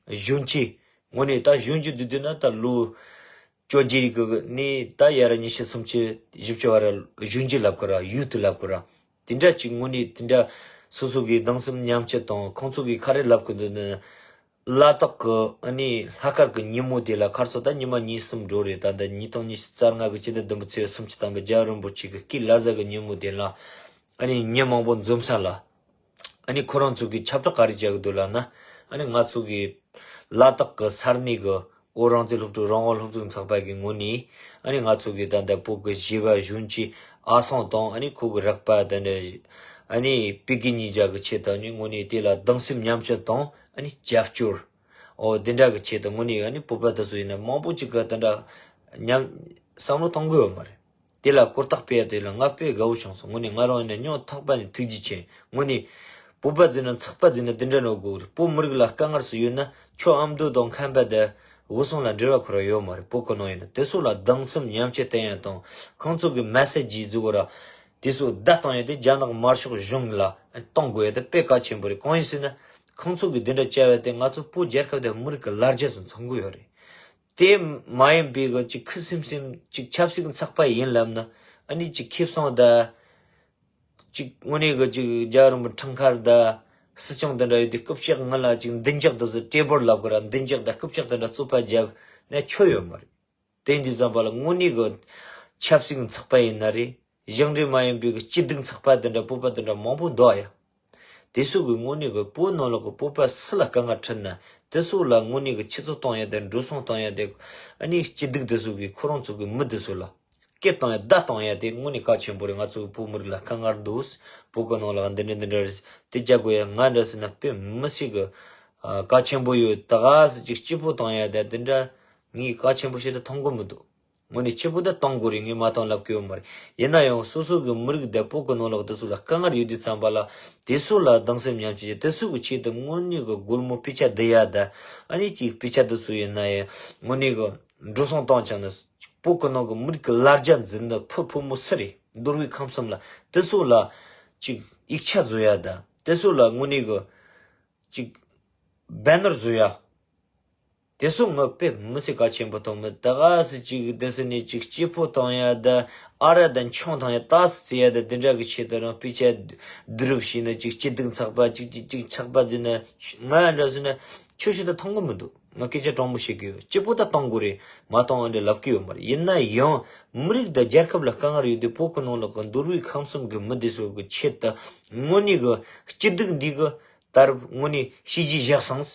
གཞོན་སྐྱེས། དངོས་གནས་ད་གཞོན་སྐྱེས་དུས་དུས་ན་ད་ལོ་བཅོ་བརྒྱད་གི་ནས་ད་ཡར་ཉི་ཤུ་སུམ་ཅུ་བཞི་བཅུ་བར་གཞོན་སྐྱེས་ལབ་གི་ར། ཡུ་ཐི་ལབ་གི་ར། དེ་འདྲ་ཅིག་དངོས་གནས་དེ་འདྲ་སོ་སོ་གི་སྡང་སེམས་མཉམ་སྐྱེ་དང་ཁོང་ཚོ་གི་ག་རེ་ལབ་གི་འདུག་ན། ལ་དྭགས་ཀྱི་ཨ་ནི་ལྷག་དཀར་གྱི་ཉིན་མོ་དེ་ལ་ཁར་སོ་ད་ཉི་མ་གཉིས་གསུམ་འགྲོ་རེད། ད་ལྟ་ཉིས་སྟོང་ཉི་ཤུ་རྩ་ལྔ་གི་ཕྱི་ཟླ་བདུན་པའི་ཚེས་སུམ་ཅུ་ཐམ་པའི་རྒྱལ་བ་རིན་པོ་ཆེ་གི་སྐུའི་བླ་གཟའ་གི་ཉིན་མོ་དེ་ལ་ཨ་ནི་མི་མང་པོ་འཛོམས་ས་ལ་ཨ་ནི་ཁོ་རང་ཚོ་གི་ཁྱབ་བསྒྲགས་ག་རེ་བྱ་གི་འདུག་ལབ་ན། ཨ་ནི་ང་ཚོ་གི་ལ་དྭགས་ཀྱི་ས་གནས་གི་ཨོ་རང་བཙན་སློབ་ཕྲུག་རང་དབང་སློབ་ཕྲུག་ཚོགས་པ་གི་ངོས་ནས་ཨ་ནི་ང་ཚོ་གི་ད་ལྟ་བོད་ཀྱི་གཞས་པ་གཞོན་སྐྱེས་ཨ་སང་དང་ཨ་ནི་ཁོ་གི་རོགས་པ་དེ་འདྲ་ཨ་ནི་པི་ཀི་གཉིས་ཆ་གི་ཆེད་དུ་ཨ་ནི་དངོས་གནས་དེ་ལ་སྡང་སེམས་མཉམ་སྐྱེ་དང་ཨ་ནི་རྒྱབ་སྐྱོར། ཨོ་དེ་འདྲ་གི་ཆེད་དུ་དངོས་གནས་ཨ་ནི་བོད་པ་དེ་ཚོ་ཡིན་ན་མང་པོ་ཅིག་གི་དེ་འདྲ་མཉམ་བསམ་བློ་གཏོང་གི་ཡོད་མ་རེད། དེ་ལ་གོ་རྟོགས་སྤེལ་ཡ་དེ་ལ་ང་དཔེ་དགའ་བོ་བྱུང་སོང་། དངོས་གནས་ང་རང་ཡིན་ན་སྙིང་ཐག་པ་ནས་ཐུགས་རྗེ་ཆེ། དངོས་གནས་བོད་པ་ཟེར་ན་ཚགས་པ་ཟེར་ན་དེ་འདྲ་ནོ་དགོས་རེད། བོད་མི་རིགས་ལ་དཀའ་ངལ་སུ་ཡོད་ན་ཁྱོད་ཨ་མདོ་དང་ཁམས་པ་དེ་འུ་ཚང་ལ་འབྲེལ་བ་ཁོ་ར་ཡོད་མ་རེད། བོད་ཀྱི་ནང་ཡིན་ན་དེ་ཚོ་ལ་སྡང་སེམས་མཉམ་སྐྱེ་བསྟེན་ཡ་དང་ཁོང་ཚོ་གི་མེ་སེ་ཇི་ཟིག་གོ་ར། དེ་ཚོ་བརྡ་གཏོང་ཡ་དེ་རྒྱ་ནག་དམར་ཤོག་གཞུང་ལ་གཏོང་དགོས་ཡ་དེ་དཔེ་གལ་ཆེན་པོ་རེད། གང་ཡིན་ཟེར་ན་ཁོང་ཚོ་གི་དེ་འདྲ་བྱ་བ་དེ་ང་ཚོ་བོད་རྒྱལ་ཁབ་དེ་མི་རིགས་ཀྱི་ལ་རྒྱ་ཚོ་མཚོན་གི་ཡོད་རེད། དེ་མ་ཡིན་པའི་གི་ཅིག་ཁུ་སིམ་སིམ་ཅིག་ཆབ་སྲིད་ཀྱི་ཚགས་པ་ཡིན་ལབ་ན་ཨ་ནི་ཅིག་ཁེ་བཟང་ད། ཅིག་དངོས་གནས་གི་ཅིག་རྒྱལ་བ་རིན་པོ་ཆེ་ཁྲིམས་ཁང་ད། སྲིད་སྐྱོང་དེ་འདྲ་ཡོད་དུས་སྐུ་ཕྱག་ངན་ལ་ཅིག་མདུན་ཅག་དེ་ཚོ་གྲོས་འབོར་ལབ་གི་ར། མདུན་ཅག་ད་སྐུ་ཕྱག་དེ་འདྲ་རྩོད་པ་བརྒྱབ་ན་ཆོ་ཡོད་མ་རེད། དེ་འདི་ཙམ་པ་ལ་དངོས་གནས་གི་ཆབ་སྲིད་ཀྱི་ཚགས་པ་ཡིན་ན་རེད། ཞིང་འབྲེལ་མ་ཡིན་པའི་གི་སྐྱིད་སྡུག་ཚགས་པ་དེ་འདྲ་བོད་པ་དེ་འདྲ་མང་པོ་འདུག་ཨ་ཡ། དེ་ཚོ་གི་དངོས་གནས་གི་བོད་ནང་ལོགས་གི་བོད་པ་སུ་ལ་དཀའ་ངལ་འཕྲད་ན་དེ་ཚོ་ལ་དངོས་གནས་གི་ཆུ་ཚོད་གཏོང་ཡ་དེ་འགྲོ་སོང་གཏོང་ཡ་དེ་ཨ་ནི་སྐྱིད་སྡུག་དེ་ཚོ་གི་ཁོ་རང་ཚོ་གི་མི་དེ་ཚོ་ལ་སྐད་གཏོང་ཡ་བརྡ་གཏོང་ཡ་དེ་དངོས་གནས་གལ་ཆེན་པོ་རེད། ང་ཚོ་གི་བོད་མི་རིགས་ལ་དཀའ་ངལ་འདུག་བོད་གི་ནང་ལ་འདི་འདྲ་འདི་འདྲ་རེད་དེ་རྒྱབ་དགོས་ཡ། ང་འདྲ་ཟེར་ན་དཔེ་མི་སྲིད་གི་ཨ་གལ་ཆེན་པོ་ཡོད། ད་ག་ཟེ་ཅིག་སྐྱིད་པོ་གཏོང་ཡ་དེ་དེ་འདྲ་ངས་གལ་ཆེན་པོ་ཞིག་ཏུ་མཐོང་གི་མི་འདུག་དངོས་གནས་སྐྱིད་པོ་ད་གཏོང་དགོས་རེད། ངས་མ་གཏོང་ལབ་ཀྱི་ཡོད་མ་རེད། ཡིན་ན་ཡང་སོ་སོ་གི་མི་རིགས་དེ་བོད་གི་ནང་ལོགས་དེ་ཚོ་ལ་དཀའ་ངལ་ཡོད་དུས་ཙམ་པ་ལ་དེ་ཚོ་ལ་སྡང་སེམས་མཉམ་སྐྱེ་དེ་ཚོ་གི་ཆེད་དུ་དངོས་གནས་གི་སྒོར་མོ་དཔེ་ཆ་བསྡུ་ཡ་ད་ཨ་ནི་ཅིག་དཔེ་ཆ་དེ་ཚོ་ཡིན་ན་ཡང་དངོས་གནས་གི་འགྲོ་སོང་གཏོང་བྱས་ན་བོད་གི་ནང་གི་མི་རིགས་གི་ལ་རྒྱ་འཛིན་ན་ཕུ་ཕུ་མོ་སུ་རེད། འདུལ་བའི་ཁམས་གསུམ་ལ་དེ་ཚོ་ལ་ཅིག་ཡིག་ཆ་བཟོ་ཡ་ད་དེ་ཚོ་ལ་དངོས་གནས་གི་ཅིག་བེ་ནར་བཟོ་ཡ། དེ་ཚོ་ངོ་དཔེ་མི་སྲིད་གལ་ཆེན་པོ་མཐོང་མི་ད་ག་སེ་ཅིག་དེ་སེ་ནས་ཅིག་སྐྱིད་པོ་གཏོང་ཡ་ད་ཨ་ར་ད་མཆོང་གཏོང་ཡ་ད་སེ་ཟེར་ཡ་ད་དེ་འདྲ་གི་ཆེད་དུ་རང་དཔེ་ཆ་བསྡུ་རུབ་བྱས་ན་ཅིག་སྐྱིད་སྡུག་ཚགས་པ་ཅིག་ཅིག་ཅིག་ཚགས་པ་ཟེར་ན་ང་ཡ་འདྲ་ཟེར་ན་ཆོས་ཤིག་ད་མཐོང་གི་མི་འདུག་ང་སྐད་ཆ་དྲང་མོ་བཤད་གི་ཡོད། སྐྱིད་པོ་ད་གཏོང་དགོས་རེད་མ་གཏོང་ཨ་འདྲ་ལབ་གི་ཡོད་མ་རེད། ཡིན་ན་ཡང་མི་རིགས་དང་རྒྱལ་ཁབ་ལ་དཀའ་ངལ་ཡོད་དུས་བོད་གི་ནང་ལ་གི་འདུལ་བའི་ཁམས་གསུམ་གི་མི་འདི་ཚོ་གི་ཆེད་དུ་དངོས་གནས་གི་སྐྱིད་སྡུག་འདི་གི་ད་རུང་དངོས་གནས་ཤེས་ཀྱི་བཞག་སོང་།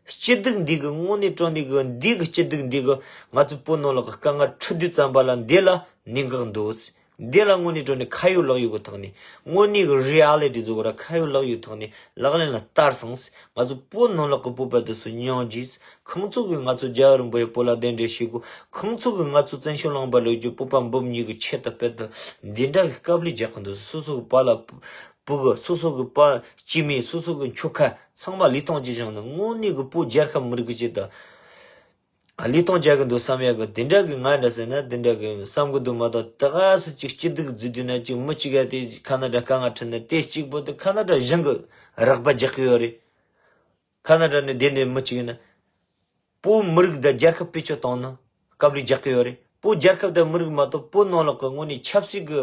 སྐྱིད་སྡུག་འདི་གི་དངོས་གནས་དྲང་གནས་གི་འདི་གི་སྐྱིད་སྡུག་འདི་གི་ང་ཚོ་བོད་ནང་ལ་གི་དཀའ་ངལ་འཕྲད་དུས་ཙམ་པ་ལ་འདི་ལ་གནད་འགག་འདུག་འདི་ལ་དངོས་གནས་དྲང་གནས་ཁ་ཡོད་ལག་ཡོད་ཀྱི་ཐོག་ནས། དངོས་གནས་ཀྱི་རི་ཨ་ལི་ཊི་བཟོ་གི་ར་ཁ་ཡོད་ལག་ཡོད་ཐོག་ནས་ལག་ལེན་ལ་བསྟར་སོང་། ང་ཚོ་བོད་ནང་ལོགས་ཀྱི་བོད་པ་དེ་ཚོ་མྱོང་རྗེས། ཁོང་ཚོ་གིས་ང་ཚོ་རྒྱལ་བ་རིན་པོ་ཆེ་བོད་ལ་གདན་འདྲེན་བྱེད་དགོས། ཁོང་ཚོ་གིས་ང་ཚོ་བཙན་བྱོལ་ལུང་པ་ལོག་རྒྱུ་བོད་པ་འབུམ་གཉིས་ཀྱི་ཆེད་དུ་དཔེ་དེ་འདི་འདྲ་གི་དཀའ་ལས་རྒྱག་གི་འདུག་སོ་སོ་གི་པཱ་ལགས་བུ་གི། སོ་སོ་གི་པཱ་སྐྱེས་མ། སོ་སོ་གི་ཁྱོ་ག་ཚང་མ་ལུས་ཐོག་ཅིག་བཞག་ནས། དངོས་གནས་ཀྱི་བོད་རྒྱལ་ཁབ་མི་རིགས་ཀྱི་ཆེད་དུ་ལུས་ཐོག་རྒྱག་གི་འདུག་བསམ་ཡག་གི་དེ་འདྲ་གི། ང་འདྲ་ཟེར་ན་དེ་འདྲ་གི་བསམ་གི་འདུག་མ་གཏོགས། ད་ག་སེ་ཅིག་སྐྱིད་སྡུག་བརྗོད་དུས་ན། ཅིག་མི་གཅིག་ཡ་དེ་ཁ་ན་ཌ་དཀའ་ངལ་འཕྲད་ན། དེ་གཅིག་པོ་དེ་ཁ་ན་ཌ་གཞུང་གི་རོགས་པ་རྒྱག་གི་ཡོད་རེད། ཁ་ན་ཌ་ནས་དེ་འདྲའི་མི་གཅིག་ཡིན་ན། བོད་མི་རིགས་དང་རྒྱལ་ཁབ་བེད་སྤྱོད་བཏང་ན་དཀའ་ལས་རྒྱག་གི་ཡོད་རེད། བོད་རྒྱལ་ཁབ་དང་མི་རིགས་མ་གཏོགས། བོད་ནང་ལོགས་ཀྱི་དངོས་གནས་ཆབ་སྲིད་ཀྱི་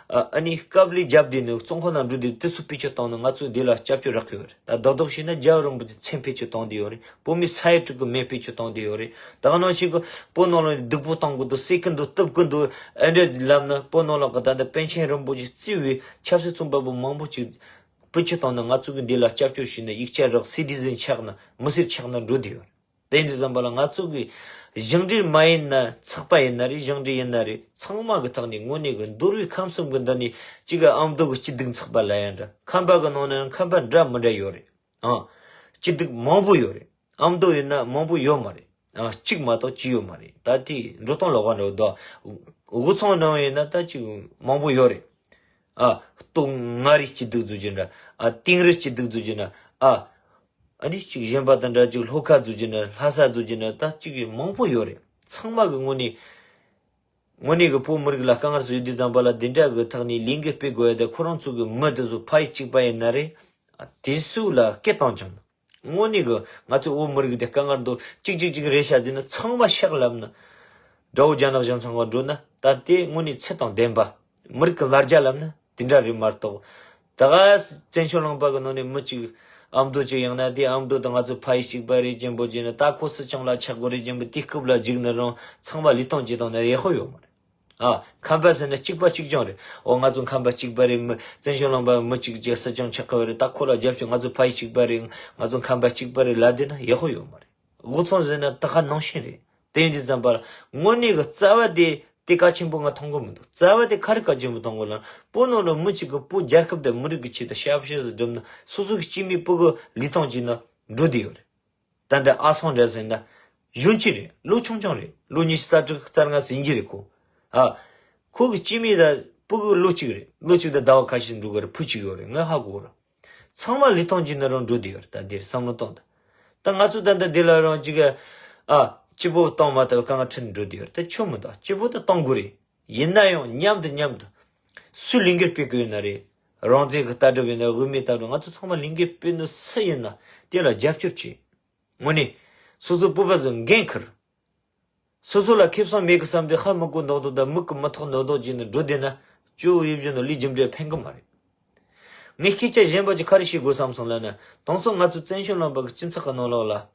ཨ་ནི་དཀའ་ལས་བརྒྱབ་བསྡད་ནས་བཙོན་ཁང་ནང་འགྲོ་དུས། དེ་ཚོ་བེད་སྤྱོད་བཏང་ན་ང་ཚོས་འདི་ལ་སྐྱབས་བཅོལ་རག་གི་ཡོད་རེད། ད་རྡོག་རྡོག་བྱས་ན་རྒྱལ་བ་རིན་པོ་ཆེའི་མཚན་བེད་སྤྱོད་བཏང་བསྡད་ཡོད་རེད། བོད་མི་ས་ཡ་དྲུག་གི་མིང་བེད་སྤྱོད་བཏང་བསྡད་ཡོད་རེད། ད་ག་ནང་བཞིན་གྱི་བོད་ནང་ལ་སྡུག་པོ་གཏོང་གི་འདུག། བསད་ཀྱི་འདུག། གཏུབ་ཀྱི་འདུག། ཨེ་འདྲ་ལབ་ན། བོད་ནང་ལོགས་ཀྱི་ད་ལྟ་པཎ་ཆེན་རིན་པོ་ཆེ་གཙོས་པའི་ཆབ་སྲིད་བཙོན་པ་པོ་མང་པོ་ཅིག་བེད་སྤྱོད་བཏང་ན། ང་ཚོ་གིས་འདི་ལ་སྐྱབས་བཅོལ་བྱས་ན་ཡིག་ཆ་རག། སི་ཊི་ཟན་ཆགས་ན། མི་སེར་ཆགས་ན་འགྲོ་བསྡད་ཡོད་རེད། དེ་འདི་ཙམ་པ་ལ་ང་ཚོ་གི་གཞུང་འབྲེལ་མ་ཡིན་ན། ཚགས་པར་ཡིན་ན་རེད། གཞུང་འབྲེལ་ཡིན་ན་རེད། ཚང་མ་གི་ཐོག་ནས་དངོས་གནས་གི་འདོར་བའི་ཁམས་གསུམ་གི་འདི་ནས་གཅིག་གི་ཨ་མདོ་གི་སྐྱིད་སྡུག་ཚགས་པར་ལབ་ཡ་འདྲ། ཁམས་པ་གི་ནང་ནས་ཁམས་པ་འདྲ་མི་འདྲ་ཡོད་རེད། ཨང་། སྐྱིད་སྡུག་མང་པོ་ཡོད་རེད། ཨ་མདོ་ཡིན་ན་མང་པོ་ཡོད་མ་རེད། ཨང་། གཅིག་མ་གཏོགས་གཅིག་ཡོད་མ་རེད། ད་དེ་འགྲོ་སྟངས་ལོགས་ཀ་འགྲོ་དོ། དབུས་གཙང་ནང་ཡིན་ན་ད་གཅིག་མང་པོ་ཡོད་རེད། ཨ། སྟོད་མངའ་རིས་སྐྱིད་སྡུག་བཟོ་རྒྱུ་འདྲ། ཨ། དིང་རི་སྐྱིད་སྡུག་བཟོ་རྒྱུ་འདྲ། ཨ། ཨ་ནི་གཅིག་གཞན་པ་དང་འདྲ། གཅིག་ལྷོ་ཁ་བཟོ་རྒྱུ་འདྲ། ལྷ་ས་བཟོ་རྒྱུ་འདྲ། ད་གཅིག་གི་མང་པོ་ཡོད་རེད། ཚང་མ་གི་དངོས་གནས། དངོས་གནས་གི་བོད་མི་རིགས་ལ་དཀའ་ངལ་བཟོ་ཡོད་དུས་ཙམ་པ་ལ། འདི་འདྲ་གི་ཐོག་ནས་ལས་འགུལ་སྤེལ་དགོས་ཡ་དེ། ཁོ་རང་ཚོ་གི་མི་དེ་ཚོ་ཕ་ཡུལ་གཅིག་པ་ཡིན་ན་རེད། ཨ། དེ་ཚོ་ལ་སྐད་བཏང་བྱུང་། དངོས་གནས་གི་ང་ཚོ་བོད་མི་རིགས་དེ་དཀའ་ངལ་འདུག། གཅིག་གཅིག་གཅིག་རེད་ཤག་ཟེར་ན། ཚང་མ་ཤག་ལབ་ན། དགྲ་བོ་རྒྱ་ནག་གཞུང་ཚང་ག་འགྲོ་ན། ད་དེ་དངོས་གནས་ཚད་དང་ལྡན་པ། མི་རིགས་ཀྱི་ལ་རྒྱ་ལབ་ན་དེ་འདྲ་རེད་མ་གཏོགས། ད་ག་བཙན་བྱོལ་ལུང་པ་གི་ནང་ནས་མི་གཅིག་ཨ་མདོ་གཅིག་ཡིན་ན། དེ་ཨ་མདོ་དང་ང་ཚོ་ཕ་ཡུལ་གཅིག་པ་རེད་ཅན་པོ་བྱས་ན། ད་ཁོ་སྲིད་སྐྱོང་ལ་ཆགས་དགོས་རེད་ཅན་པོ། དེ་སྐབས་ལ་འཇིགས་ན་རང་ཚང་མ་ལུས་སྟོང་ཅིག་བཏང་ན་ཡག་པོ་ཡོད་མ་རེད། ཨ། ཁམས་པ་ཟེར་ན་གཅིག་པ་གཅིག་རྐྱང་རེད། འོ། ང་ཚོ་ཁམས་པ་གཅིག་པ་རེད། མི། བཙན་བྱོལ་ལུང་པ་མི་གཅིག་གཅིག་སྲིད་སྐྱོང་ཆགས་ཀྱི་རེད། ད་ཁོ་ལ་རྒྱབ་སྐྱོར། ང་ཚོ་ཕ་ཡུལ་གཅིག་པ་རེད། ང་ཚོ་ཁམས་པ་གཅིག་པ་རེད་ལབ་བསྡད་ན་ཡག་པོ་ཡོད་མ་རེད། དབུས་གཙང་ཟེར་ན་ད་ག་ནང་བཞིན་རེད། དེ་ཡིན་དུས་ཙམ་པ་ལ་དངོས་གནས་གི་རྩ་བ་དེ། དེ་གལ་ཆེན་པོ་ང་མཐོང་གི་མི་འདུག། རྩ་བ་དེ་ག་རེ་གལ་ཆེན་པོ་མཐོང་གི་ལབ་ན། བོད་ནང་ལ་མི་གཅིག་གི་བོད་རྒྱལ་ཁབ་དང་མི་རིགས་ཀྱི་ཆེད་དུ་ཞབས་ཕྱི་ཟིག་བསྒྲུབས་ན། སོ་སོ་གི་སྐྱེས་མའི་བུ་གི་ལུས་སྟོང་བྱས་ན་འགྲོ་བསྡད་ཡོད་རེད། ད་ལྟ་ཨ་སང་འདྲ་ཟེར་ན་གཞོན་སྐྱེས་རེད། ལོ་ཆུང་ཆུང་རེད། ལོ་ཉི་ཤུ་རྩ་དྲུག་རྩ་ལྔ་ཟིན་གྱི་རེད་ཁོ། ཨ། ཁོ་གི་སྐྱེས་མ་ད་ཕྲུ་གུ་ལོ་གཅིག་རེད། ལོ་གཅིག་དང་ཟླ་བ་ཁ་ཤས་འགྲོ་གི་རེད། བུ་གཅིག་ཡོད་རེད། ངས་ཧ་གོ་ར། ཚང་མ་ལུས་སྟོང་བྱས་ནས་རང་འགྲོ་བསྡད་ཡོད་རེད། ད་འདིར་བསམ་བློ་གཏོང་དང་། ད་ང་ཚོ་ད་ལྟ་འདི་ལ་རང་གཅིག་ག་ཨ། སྐྱིད་པོ་གཏོང་མ་ཐུབ་དཀའ་ངལ་འཕྲད་འགྲོ་བསྡད་ཡོད་རེད། ད་ཆོ་མི་འདུག། སྐྱིད་པོ་ད་གཏོང་དགོས་རེད། ཡིན་ན་ཡང་མཉམ་དུ་མཉམ་དུ། སུས་ལས་འགུལ་སྤེལ་གི་ཡོད་ན་རེད། རང་བཙན་གི་ལྟ་གྲུབ་ཡིན་ན། དབུ་མའི་ལྟ་གྲུབ། ང་ཚོ་ཚང་མ་ལས་འགུལ་སྤེལ་ནི་སུ་ཡིན་ན་དེ་ལ་རྒྱབ་སྐྱོར་བྱེད། དངོས་གནས། སོ་སོ་བོད་པ་ཚོ་འགན་འཁུར། སོ་སོ་ལ་ཁེ་བཟང་མེད་གི་བསམ་དུས། ཧ་མི་གོ་མདོག་མདོག་དང་། མིག་གིས་མི་ཐོགས་མདོག་མདོག་བྱས་ནས་འགྲོ་བསྡད་ན། སྐྱོ་བོ་ཡིན་བཞིན་དུ་ལས་རྒྱུ་འབྲས་ཕན་གི་མ་རེད། ངས་སྐད་ཆ་གཞན་པ་ཅིག་ག་རེ་བཤད་དགོས་བསམ་སོང་ལབ་ན། དེང་སང་ང་ཚོ་བཙན་བྱོལ་ལུང་པ་གི་སྤྱི་ཚོགས་ཀྱི་ནང་ལོགས་ལ།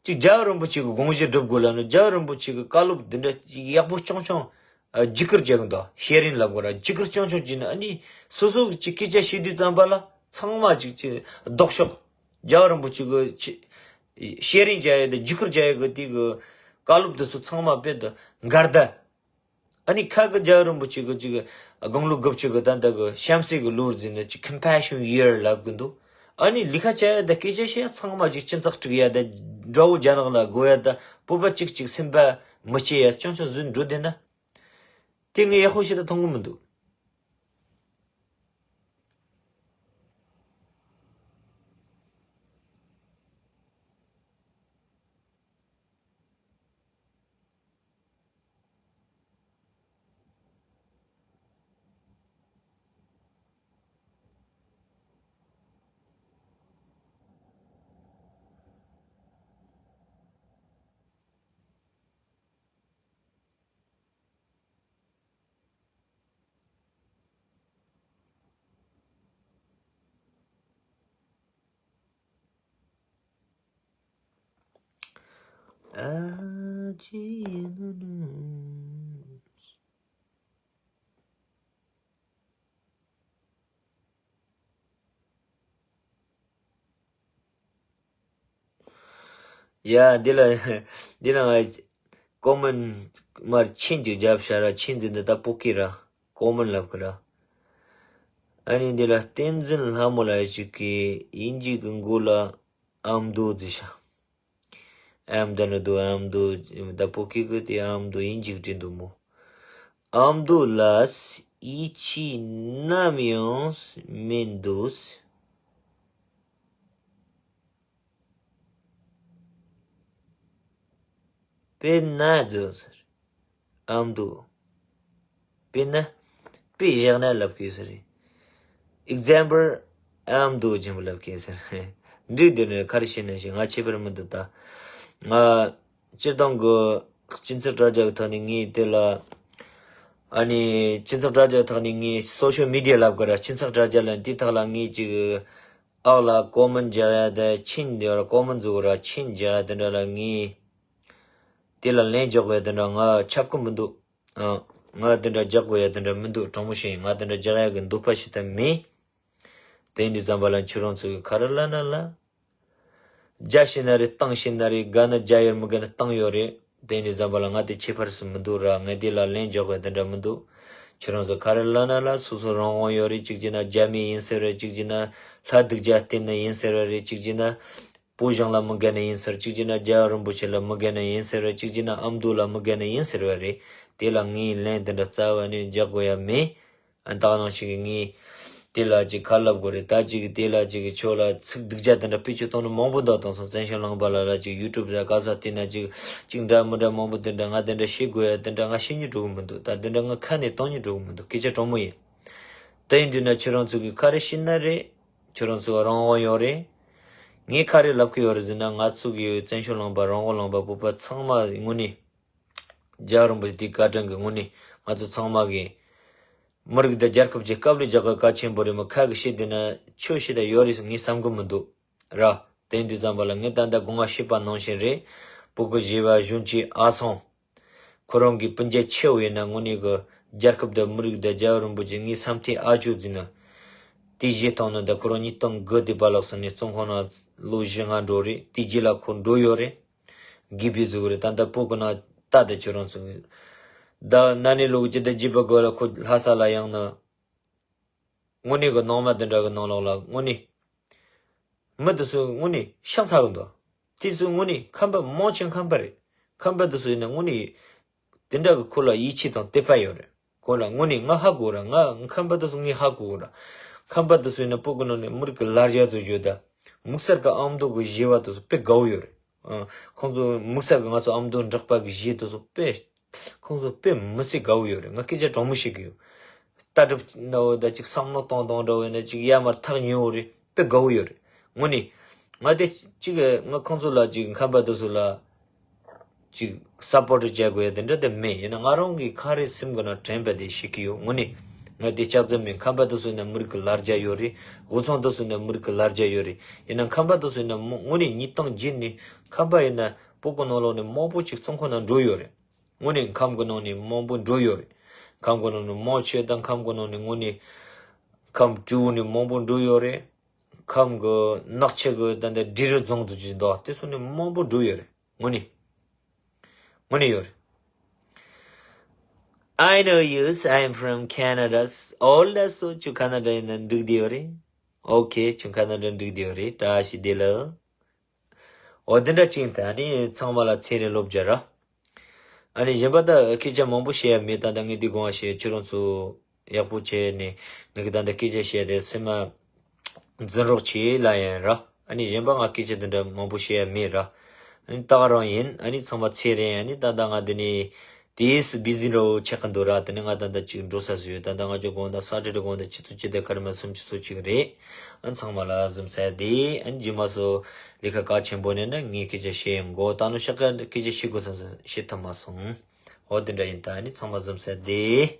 ཅིག་རྒྱལ་བ་རིན་པོ་ཆེ་གི་དགོངས་གཞི་སྒྲུབ་དགོས་ལབ་ན། རྒྱལ་བ་རིན་པོ་ཆེ་གི་བཀའ་སློབ་འདི་འདྲ་ཅིག་ཡག་པོ་རྐྱང་རྐྱང་། ཨ། བརྒྱུད་བསྐུར་བྱེད་གི་འདུག། ཤེར་རིང་ལབ་དགོས་ར། བརྒྱུད་བསྐུར་རྐྱང་རྐྱང་བྱས་ནས། ཨ་ནི་སོ་སོ་གི་ཅིག་སྐད་ཆ་བཤད་དུས་ཙམ་པ་ལ་ཚང་མ་ཅིག་ཅིག་ལྡོག་ཕྱོགས། རྒྱལ་བ་རིན་པོ་ཆེ་གི་ཅིག་ཤེར་རིང་བྱ་ཡ་དང་བརྒྱུད་བསྐུར་བྱ་ཡ་གི་དེ་གི་བཀའ་སློབ་དེ་ཚོ་ཚང་མ་དཔེ་དེ་འགལ་ཟླ། ཨ་ནི་ཁ་གི་རྒྱལ་བ་རིན་པོ་ཆེ་གི་ཅིག་དགུང་ལོ་དགུ་བཅུ་གི་ད་ལྟ་གི་གཤམ་གསལ་གི་ལོ་རྒྱུས་ནི་ཅིག་Compassion Year ལབ་གི་འདུག། ཨ་ནི་ལས་ཀ་བྱ་ཡ་དང་སྐད་ཆ་བཤད་ཡ་ཚང་མ་ཅིག་སྤྱི་ཚོགས་དཀྲུག་ཡ་དང་། དགྲ་བོ་རྒྱ་ནག་ལ་རྒོལ་ཡ་དང་། བོད་པ་གཅིག་གཅིག་སེམས་པ་མི་སྐྱིད་ཡ་རྐྱང་རྐྱང་བཟོས་འགྲོ་བསྡད་ན། དེ་ངས་ཡག་པོ་ཞིག་ད་མཐོང་གི་མི་འདུག། ཨ་ཅེ་ནོ་ནོ། ཡ། འདི་ལ་འདི་ལ་ང་ ཀོ་མན་མར་ཆིན་གཅིག་རྒྱབ་ཤག་ར། ཆིན་ཟེར་འདི་ད་པོ་ཀི་ར། ཀོ་མན་ལབ་ཀི་ར། ཨ་ནི་འདི་ལ་བསྟན་འཛིན་ལྷ་མོ་ལབ་ཡ་ཅིག་གིས་དབྱིན་ཇི་གི་མགོ་ལ་ཨ་མདོ་བྲིས་ཤག་ཨ་མདོ་ནི་འདུག་ཨ་མདོ། ད་པོ་ཀི་གི་དེ་ཨ་མདོ་དབྱིན་ཇི་གི་བྲིས་འདུག་མོ། 阿姆多拉斯一起南洋民族。 དཔེར་ན་ཟེར། ཨ་མདོ། དཔེར་ན། དཔེ་བཞག་ན་ལབ་ཀྱི་ཟེར། Example ཨ་མདོ་ཅན་པོ་ལབ་ཀྱི་ཟེར། འགྲིག་འདི་ནས་ག་རེ་བཤད་ན་ཞིག་ང་ཁྱད་པར་མི་འདུག་ད། ང་སྤྱིར་བཏང་གི་སྤྱི་ཚོགས་དྲ་རྒྱ་གི་ཐོག་ནས་ངས་དེ་ལ། ཨ་ནི་སྤྱི་ཚོགས་དྲ་རྒྱ་གི་ཐོག་ནས་ངས་social media ལབ་དགོས་ར། སྤྱི་ཚོགས་དྲ་རྒྱ་ལ་འདི་དག་ལ་ངས་ཅིག་ཨག་ལ་ཀོ་མན་རྒྱག་ཡ་དེ་ཆིན་འདི་ར། ཀོ་མན་བཟོ་གི་ར། ཆིན་རྒྱག་ཡ་དེ་འདྲ་ལ་ངས་དེ་ལ་ལན་རྒྱག་དགོས་ཡ་དེ་འདྲ་ང་ཆབ་ཀི་མི་འདུག་ཨ། ང་དེ་འདྲ་རྒྱག་དགོས་ཡ་དེ་འདྲ་མི་འདུག་དྲང་མོ་བཤད་ཡིན། ང་དེ་འདྲ་རྒྱག་ཡ་གི་འདོད་པ་ཞིག་ད་མེད། དེ་ཡིན་དུས་ཙམ་པ་ལ་ཁྱོད་རང་ཚོ་གི་ག་རེ་ལབ་ན་ལབ། རྒྱ་ཤེས་ན་རེད། གཏམ་ཤེས་ན་རེད། དགའ་ན་རྒྱ་ཡོད་རེད། མི་དགའ་ན་གཏམ་ཡོད་རེད། དེ་ཡིན་དུས་ཙམ་པ་ལ་ང་དེ་ཁྱད་པར་སུ་མི་འདུག་ར། ངས་དེ་ལ་ལན་རྒྱག་དགོས་དེ་འདྲ་མི་འདུག་ཁྱོད་རང་ཚོ་ག་རེ་ལབ་ན་ལབ། སོ་སོ་རང་དབང་ཡོད་རེད། གཅིག་བྱས་ན་རྒྱ་མི་ཡིན་ཟེར་རེད། གཅིག་བྱས་ན་ལྷ་སྡིག་ཅན་བསྟེན་ནི་ཡིན་ཟེར་བ་རེད། གཅིག་བྱས་ན་བོད་གཞུང་ལ་མི་དགའ་ནི་ཡིན་ཟེར། གཅིག་བྱས་ན་རྒྱལ་བ་རིན་པོ་ཆེ་ལ་མི་དགའ་ནི་ཡིན་ཟེར་བ། གཅིག་བྱས་ན་ཨ་མདོ་ལ་མི་དགའ་ནི་ཡིན་ཟེར་བ་རེད། དེ་ལ་ངས་ལན་དེ་འདྲ་རྩ་བ་ནས་རྒྱག་དགོས་ཡ་མེད། ཨ། ད་ག་ནང་བཞིན་གྱི་ངས་དེ་ལ་ཅིག་ཁ་ལབ་དགོས་རེད། ད་ཅིག་དེ་ལ་ཅིག་ཁྱོད་ལ་ཚིག་སྡུག་ཅག་དེ་འདྲ་བེད་སྤྱོད་གཏོང་ནི་མང་པོ་འདུག་དང་སོང་། བཙན་བྱོལ་ལུང་པ་ལ་ལ་ཅིག་YouTube ལ་ག་ས་དེ་ན་ཅིག་ཅིག་འདྲ་མི་འདྲ་མང་པོ་དེ་འདྲ་ང་དེ་འདྲ་བཤད་དགོས་ཡ་དེ་འདྲ་ང་བཤད་སྙིང་འདོད་གི་མི་འདུག་ད་དེ་འདྲ་ང་ཁ་ནས་གཏོང་སྙིང་འདོད་གི་མི་འདུག་སྐད་ཆ་དྲང་མོ་ཡིན། དེ་ཡིན་དུས་ན་ཁྱོད་རང་ཚོ་གི་ག་རེ་བཤད་ན་རེད། ཁྱོད་རང་ཚོ་རང་དབང་ཡོད་རེད། ངས་ག་རེ་ལབ་གི་ཡོད་རེད་ཟེར་ན། ང་ཚོ་གི་བཙན་བྱོལ་ལུང་པ་རང་དབང་ལུང་པ་བོད་པ་ཚང་མ་དངོས་གནས། རྒྱལ་བ་རིན་པོ་ཆེ་དེའི་བཀའ་དྲིན་གྱིས་དངོས་གནས་ང་ཚོ་ཚང་མ་གི་མི་རིགས་དང་རྒྱལ་ཁབ་ཀྱི་དཀའ་ལས་རྒྱག་གི་གལ་ཆེན་པོ་རེད་མོ། ཁ་གི་བཤད་བསྡད་ན་ཆོས་བཤད་ད་ཡོད་རེད་ངས་བསམ་གི་མི་འདུག་ར། དེ་ཡིན་དུས་ཙམ་པ་ལ་ངས་ད་ལྟ་སྒོ་ང་བཤད་པ་ནང་བཞིན་རེད། བོད་ཀྱི་བཞི་པ་གཞོན་སྐྱེས་ཨ་སང་། ཁོ་རང་གི་སྤུན་ཀྱག་ཆེ་བོ་ཡིན་ན་དངོས་གནས་གི་རྒྱལ་ཁབ་དང་མི་རིགས་དང་རྒྱལ་བ་རིན་པོ་ཆེ་ངའི་བསམ་མཐའི་ཨ་ཅོ་ཟིན་ན། དེ་བཞེས་བཏང་ནི་ད་ཁོ་རང་ཉིས་སྟོང་དགུ་དེ་པ་ལོག་སོང་ནས་བཙོན་ཁང་ནང་ལོ་བཞི་ལྔ་འགྲོ་རེད། དེ་རྗེས་ལ་ཁོ་འགྲོ་ཡོད་རེད། དགེ་བའི་གཟུགས་རེད། ད་ལྟ་བོད་ཀྱི་ནང་ད་ལྟ་ཁྱོད་རང་ཚོ་ད་ན་ནས་ལོ་གཅིག་དང་བརྒྱད་པ་དགོས་ལ་ཁོ་ལྷ་ས་ལ་ཡང་ན། དངོས་གནས་ཀྱི་ནང་མ་དེ་འདྲ་གི་ནང་ལོགས་ལ་དངོས་གནས། མི་དེ་ཚོ་དངོས་གནས་ཤ་ཚ་གི་འདུག་དེ་ཚོ་དངོས་གནས་ཁམས་པ་མང་ཆེ་ཁམས་པ་རེད། ཁམས་པ་དེ་ཚོ་ཡིན་ན་དངོས་གནས། དེ་འདྲ་གི་ཁོ་ལ་ཡིད་ཆེས་དང་དད་པ་ཡོད་རེད། ཁོ་ལ་དངོས་གནས་ང་ཧ་གོ་ར། ང་ཁམས་པ་དེ་ཚོ་ངས་ཧ་གོ་གི་ར། ཁམས་པ་དེ་ཚོ་ཡིན་ན་བོད་ཀྱི་ནང་ནས་མི་རིགས་ཀྱི་ལ་རྒྱ་དེ་ཚོ་ཡོད་ད། དམིགས་བསལ་གྱི་ཨ་མདོ་གི་བཞི་པ་དེ་ཚོ་དཔེ་དགའ་བོ་ཡོད་རེད། ཨ། ཁོང་ཚོ་དམིགས་བསལ་གྱི་ང་ཚོ་ཨ་མདོ་འབྲོག་པ་གི་གཞས་དེ་ཚོ་དཔེ། ཁོང་ཚོ་དཔེ་མི་སྲིད་དགའ་བོ་ཡོད་རེད། ང་སྐད་ཆ་དྲང་མོ་བཤད་གི་ཡོད། ལྟ་གྲུབ་ནའོ་ད་ཅིག་བསམ་བློ་གཏོང་གཏོང་འདྲ་བོ་ཡིན་ན་ཅིག་ཡར་མར་ཐག་ཉེ་བོ་རེད། དཔེ་དགའ་བོ་ཡོད་རེད། དངོས་གནས། ང་དེ་ཅིག་ང་ཁོང་ཚོ་ལ་ཅིག་ཁམས་པ་དེ་ཚོ་ལ་ཅིག་སཔོར་ཊི་བྱ་དགོས་ཡ་དེ་འདྲ་དེ་མེད། ཡིན་ན་ང་རང་གི་ཁ་རེ་སེམས་གི་ནང་དྲན་པ་དེ་བཤད་གི་ཡོད། དངོས་གནས། ང་དེ་ལྕགས་རྩི་མིན། ཁམས་པ་དེ་ཚོ་ཡིན་ན་མི་རིགས་ཀྱི་ལ་རྒྱ་ཡོད་རེད། དབུས་གཙང་དེ་ཚོ་ཡིན་ན་མི་རིགས་ཀྱི་ལ་རྒྱ་ཡོད་རེད། ཡིན་ན་ཁམས་པ་དེ་ཚོ་ཡིན་ན་མོ་དངོས་གནས་ཉིས་སྟོང་བརྒྱད་ནས་ཁམས་པ་ཡིན་ན་བོད་ཀྱི་ནང་ལོགས་ནས་མང་པོ་ཅིག་བཙོན་ཁང་ནང་འགྲོ་ཡོད་རེད། དངོས་གནས་ཁམས་ཀྱི་ནང་ནས་མང་པོ་འགྲོ་ཡོད་རེད། ཁམས་ཀྱི་ནང་ནས་མང་ཆེ་དང་ཁམས་ཀྱི་ནང་ནས་དངོས་གནས་ཁམས་སྤྲེའུ་ནས་མང་པོ་འགྲོ་ཡོད་རེད། ཁམས་ཀྱི་ནག་ཆུ་གི་ད་ལྟ་འབྲི་རུ་རྫོང་དུ་ཅིག་འདུག་དེ་ཚོ་ནས་མང་པོ་འགྲོ་ཡོད་རེད། དངོས་གནས། དངོས་གནས་ཡོད་རེད། I know you, I am from Canada. ཨོ་ལགས་སོ། ཁྱོད་ཁ་ན་ཌ་ཡིན་ན་འགྲིག་བསྡད་ཡོད་རེད། ཨོ་ཁེ། ཁྱོད་ཁ་ན་ཌ་འགྲིག་བསྡད་ཡོད་རེད། བཀྲ་ཤིས་བདེ་ལེགས། འོ་དེ་འདྲ་ཅིག་ད་ནི་ཚང་མ་ལ་ཚེ་རིང་ལོ་བརྒྱ་ར། ཨ་ནི་གཞན་པ་ད་སྐད་ཆ་མང་པོ་བཤད་ཡ་མེད། ད་ལྟ་ངས་འདི་དགོངས་པ་བཞེས། ཁྱོད་རང་ཚོ་ཡག་པོ་བྱས་ནས་ངས་ཀྱི་ད་ལྟ་སྐད་ཆ་བཤད་དེ་སེམས་མ་འཛིན་རོགས་བྱེད་ལ་ཡིན་ར། ཨ་ནི་གཞན་པ་ང་སྐད་ཆ་དེ་འདྲ་མང་པོ་བཤད་ཡ་མེད་ར། ཨ་ནི་ད་ག་རང་ཡིན། ཨ་ནི་ཚང་མ་ཚེ་རིང་། ཨ་ནི་ད་ལྟ་ང་འདི་ནས། དེས་བི་ཟི་འདྲ་བོ་ཆགས་ཀྱི་འདུག་ར། དེ་ནས་ང་ད་ལྟ་ཅིག་འགྲོ་ས་བཟོས་ཡོད། ད་ལྟ་ང་ཚོ་དགོང་དག་ས་ཊར་ཌེ་དགོང་དག་ཆུ་ཚོད་བཅུ་དང་སྐར་མ་སུམ་ཅུ་སོ་གཅིག་རེད། ཨ་ཚང་མ་ལ་གཟིམ་ས་བདེ། ཨ་རྗེས་མ་སོ་ལས་ཀ་གལ་ཆེན་པོ་ནས་ན་ངས་སྐད་ཆ་བཤད་ཡོང་གོ། ད་ནུ་ཤག་ག་སྐད་ཆ་བཤད་དགོས་བསམ་ས་བཤད་ཐུབ་མ་སོང་། འོ་དེ་འདྲ་ཡིན། ད་ནི་ཚང་མ་གཟིམ་ས་བདེ།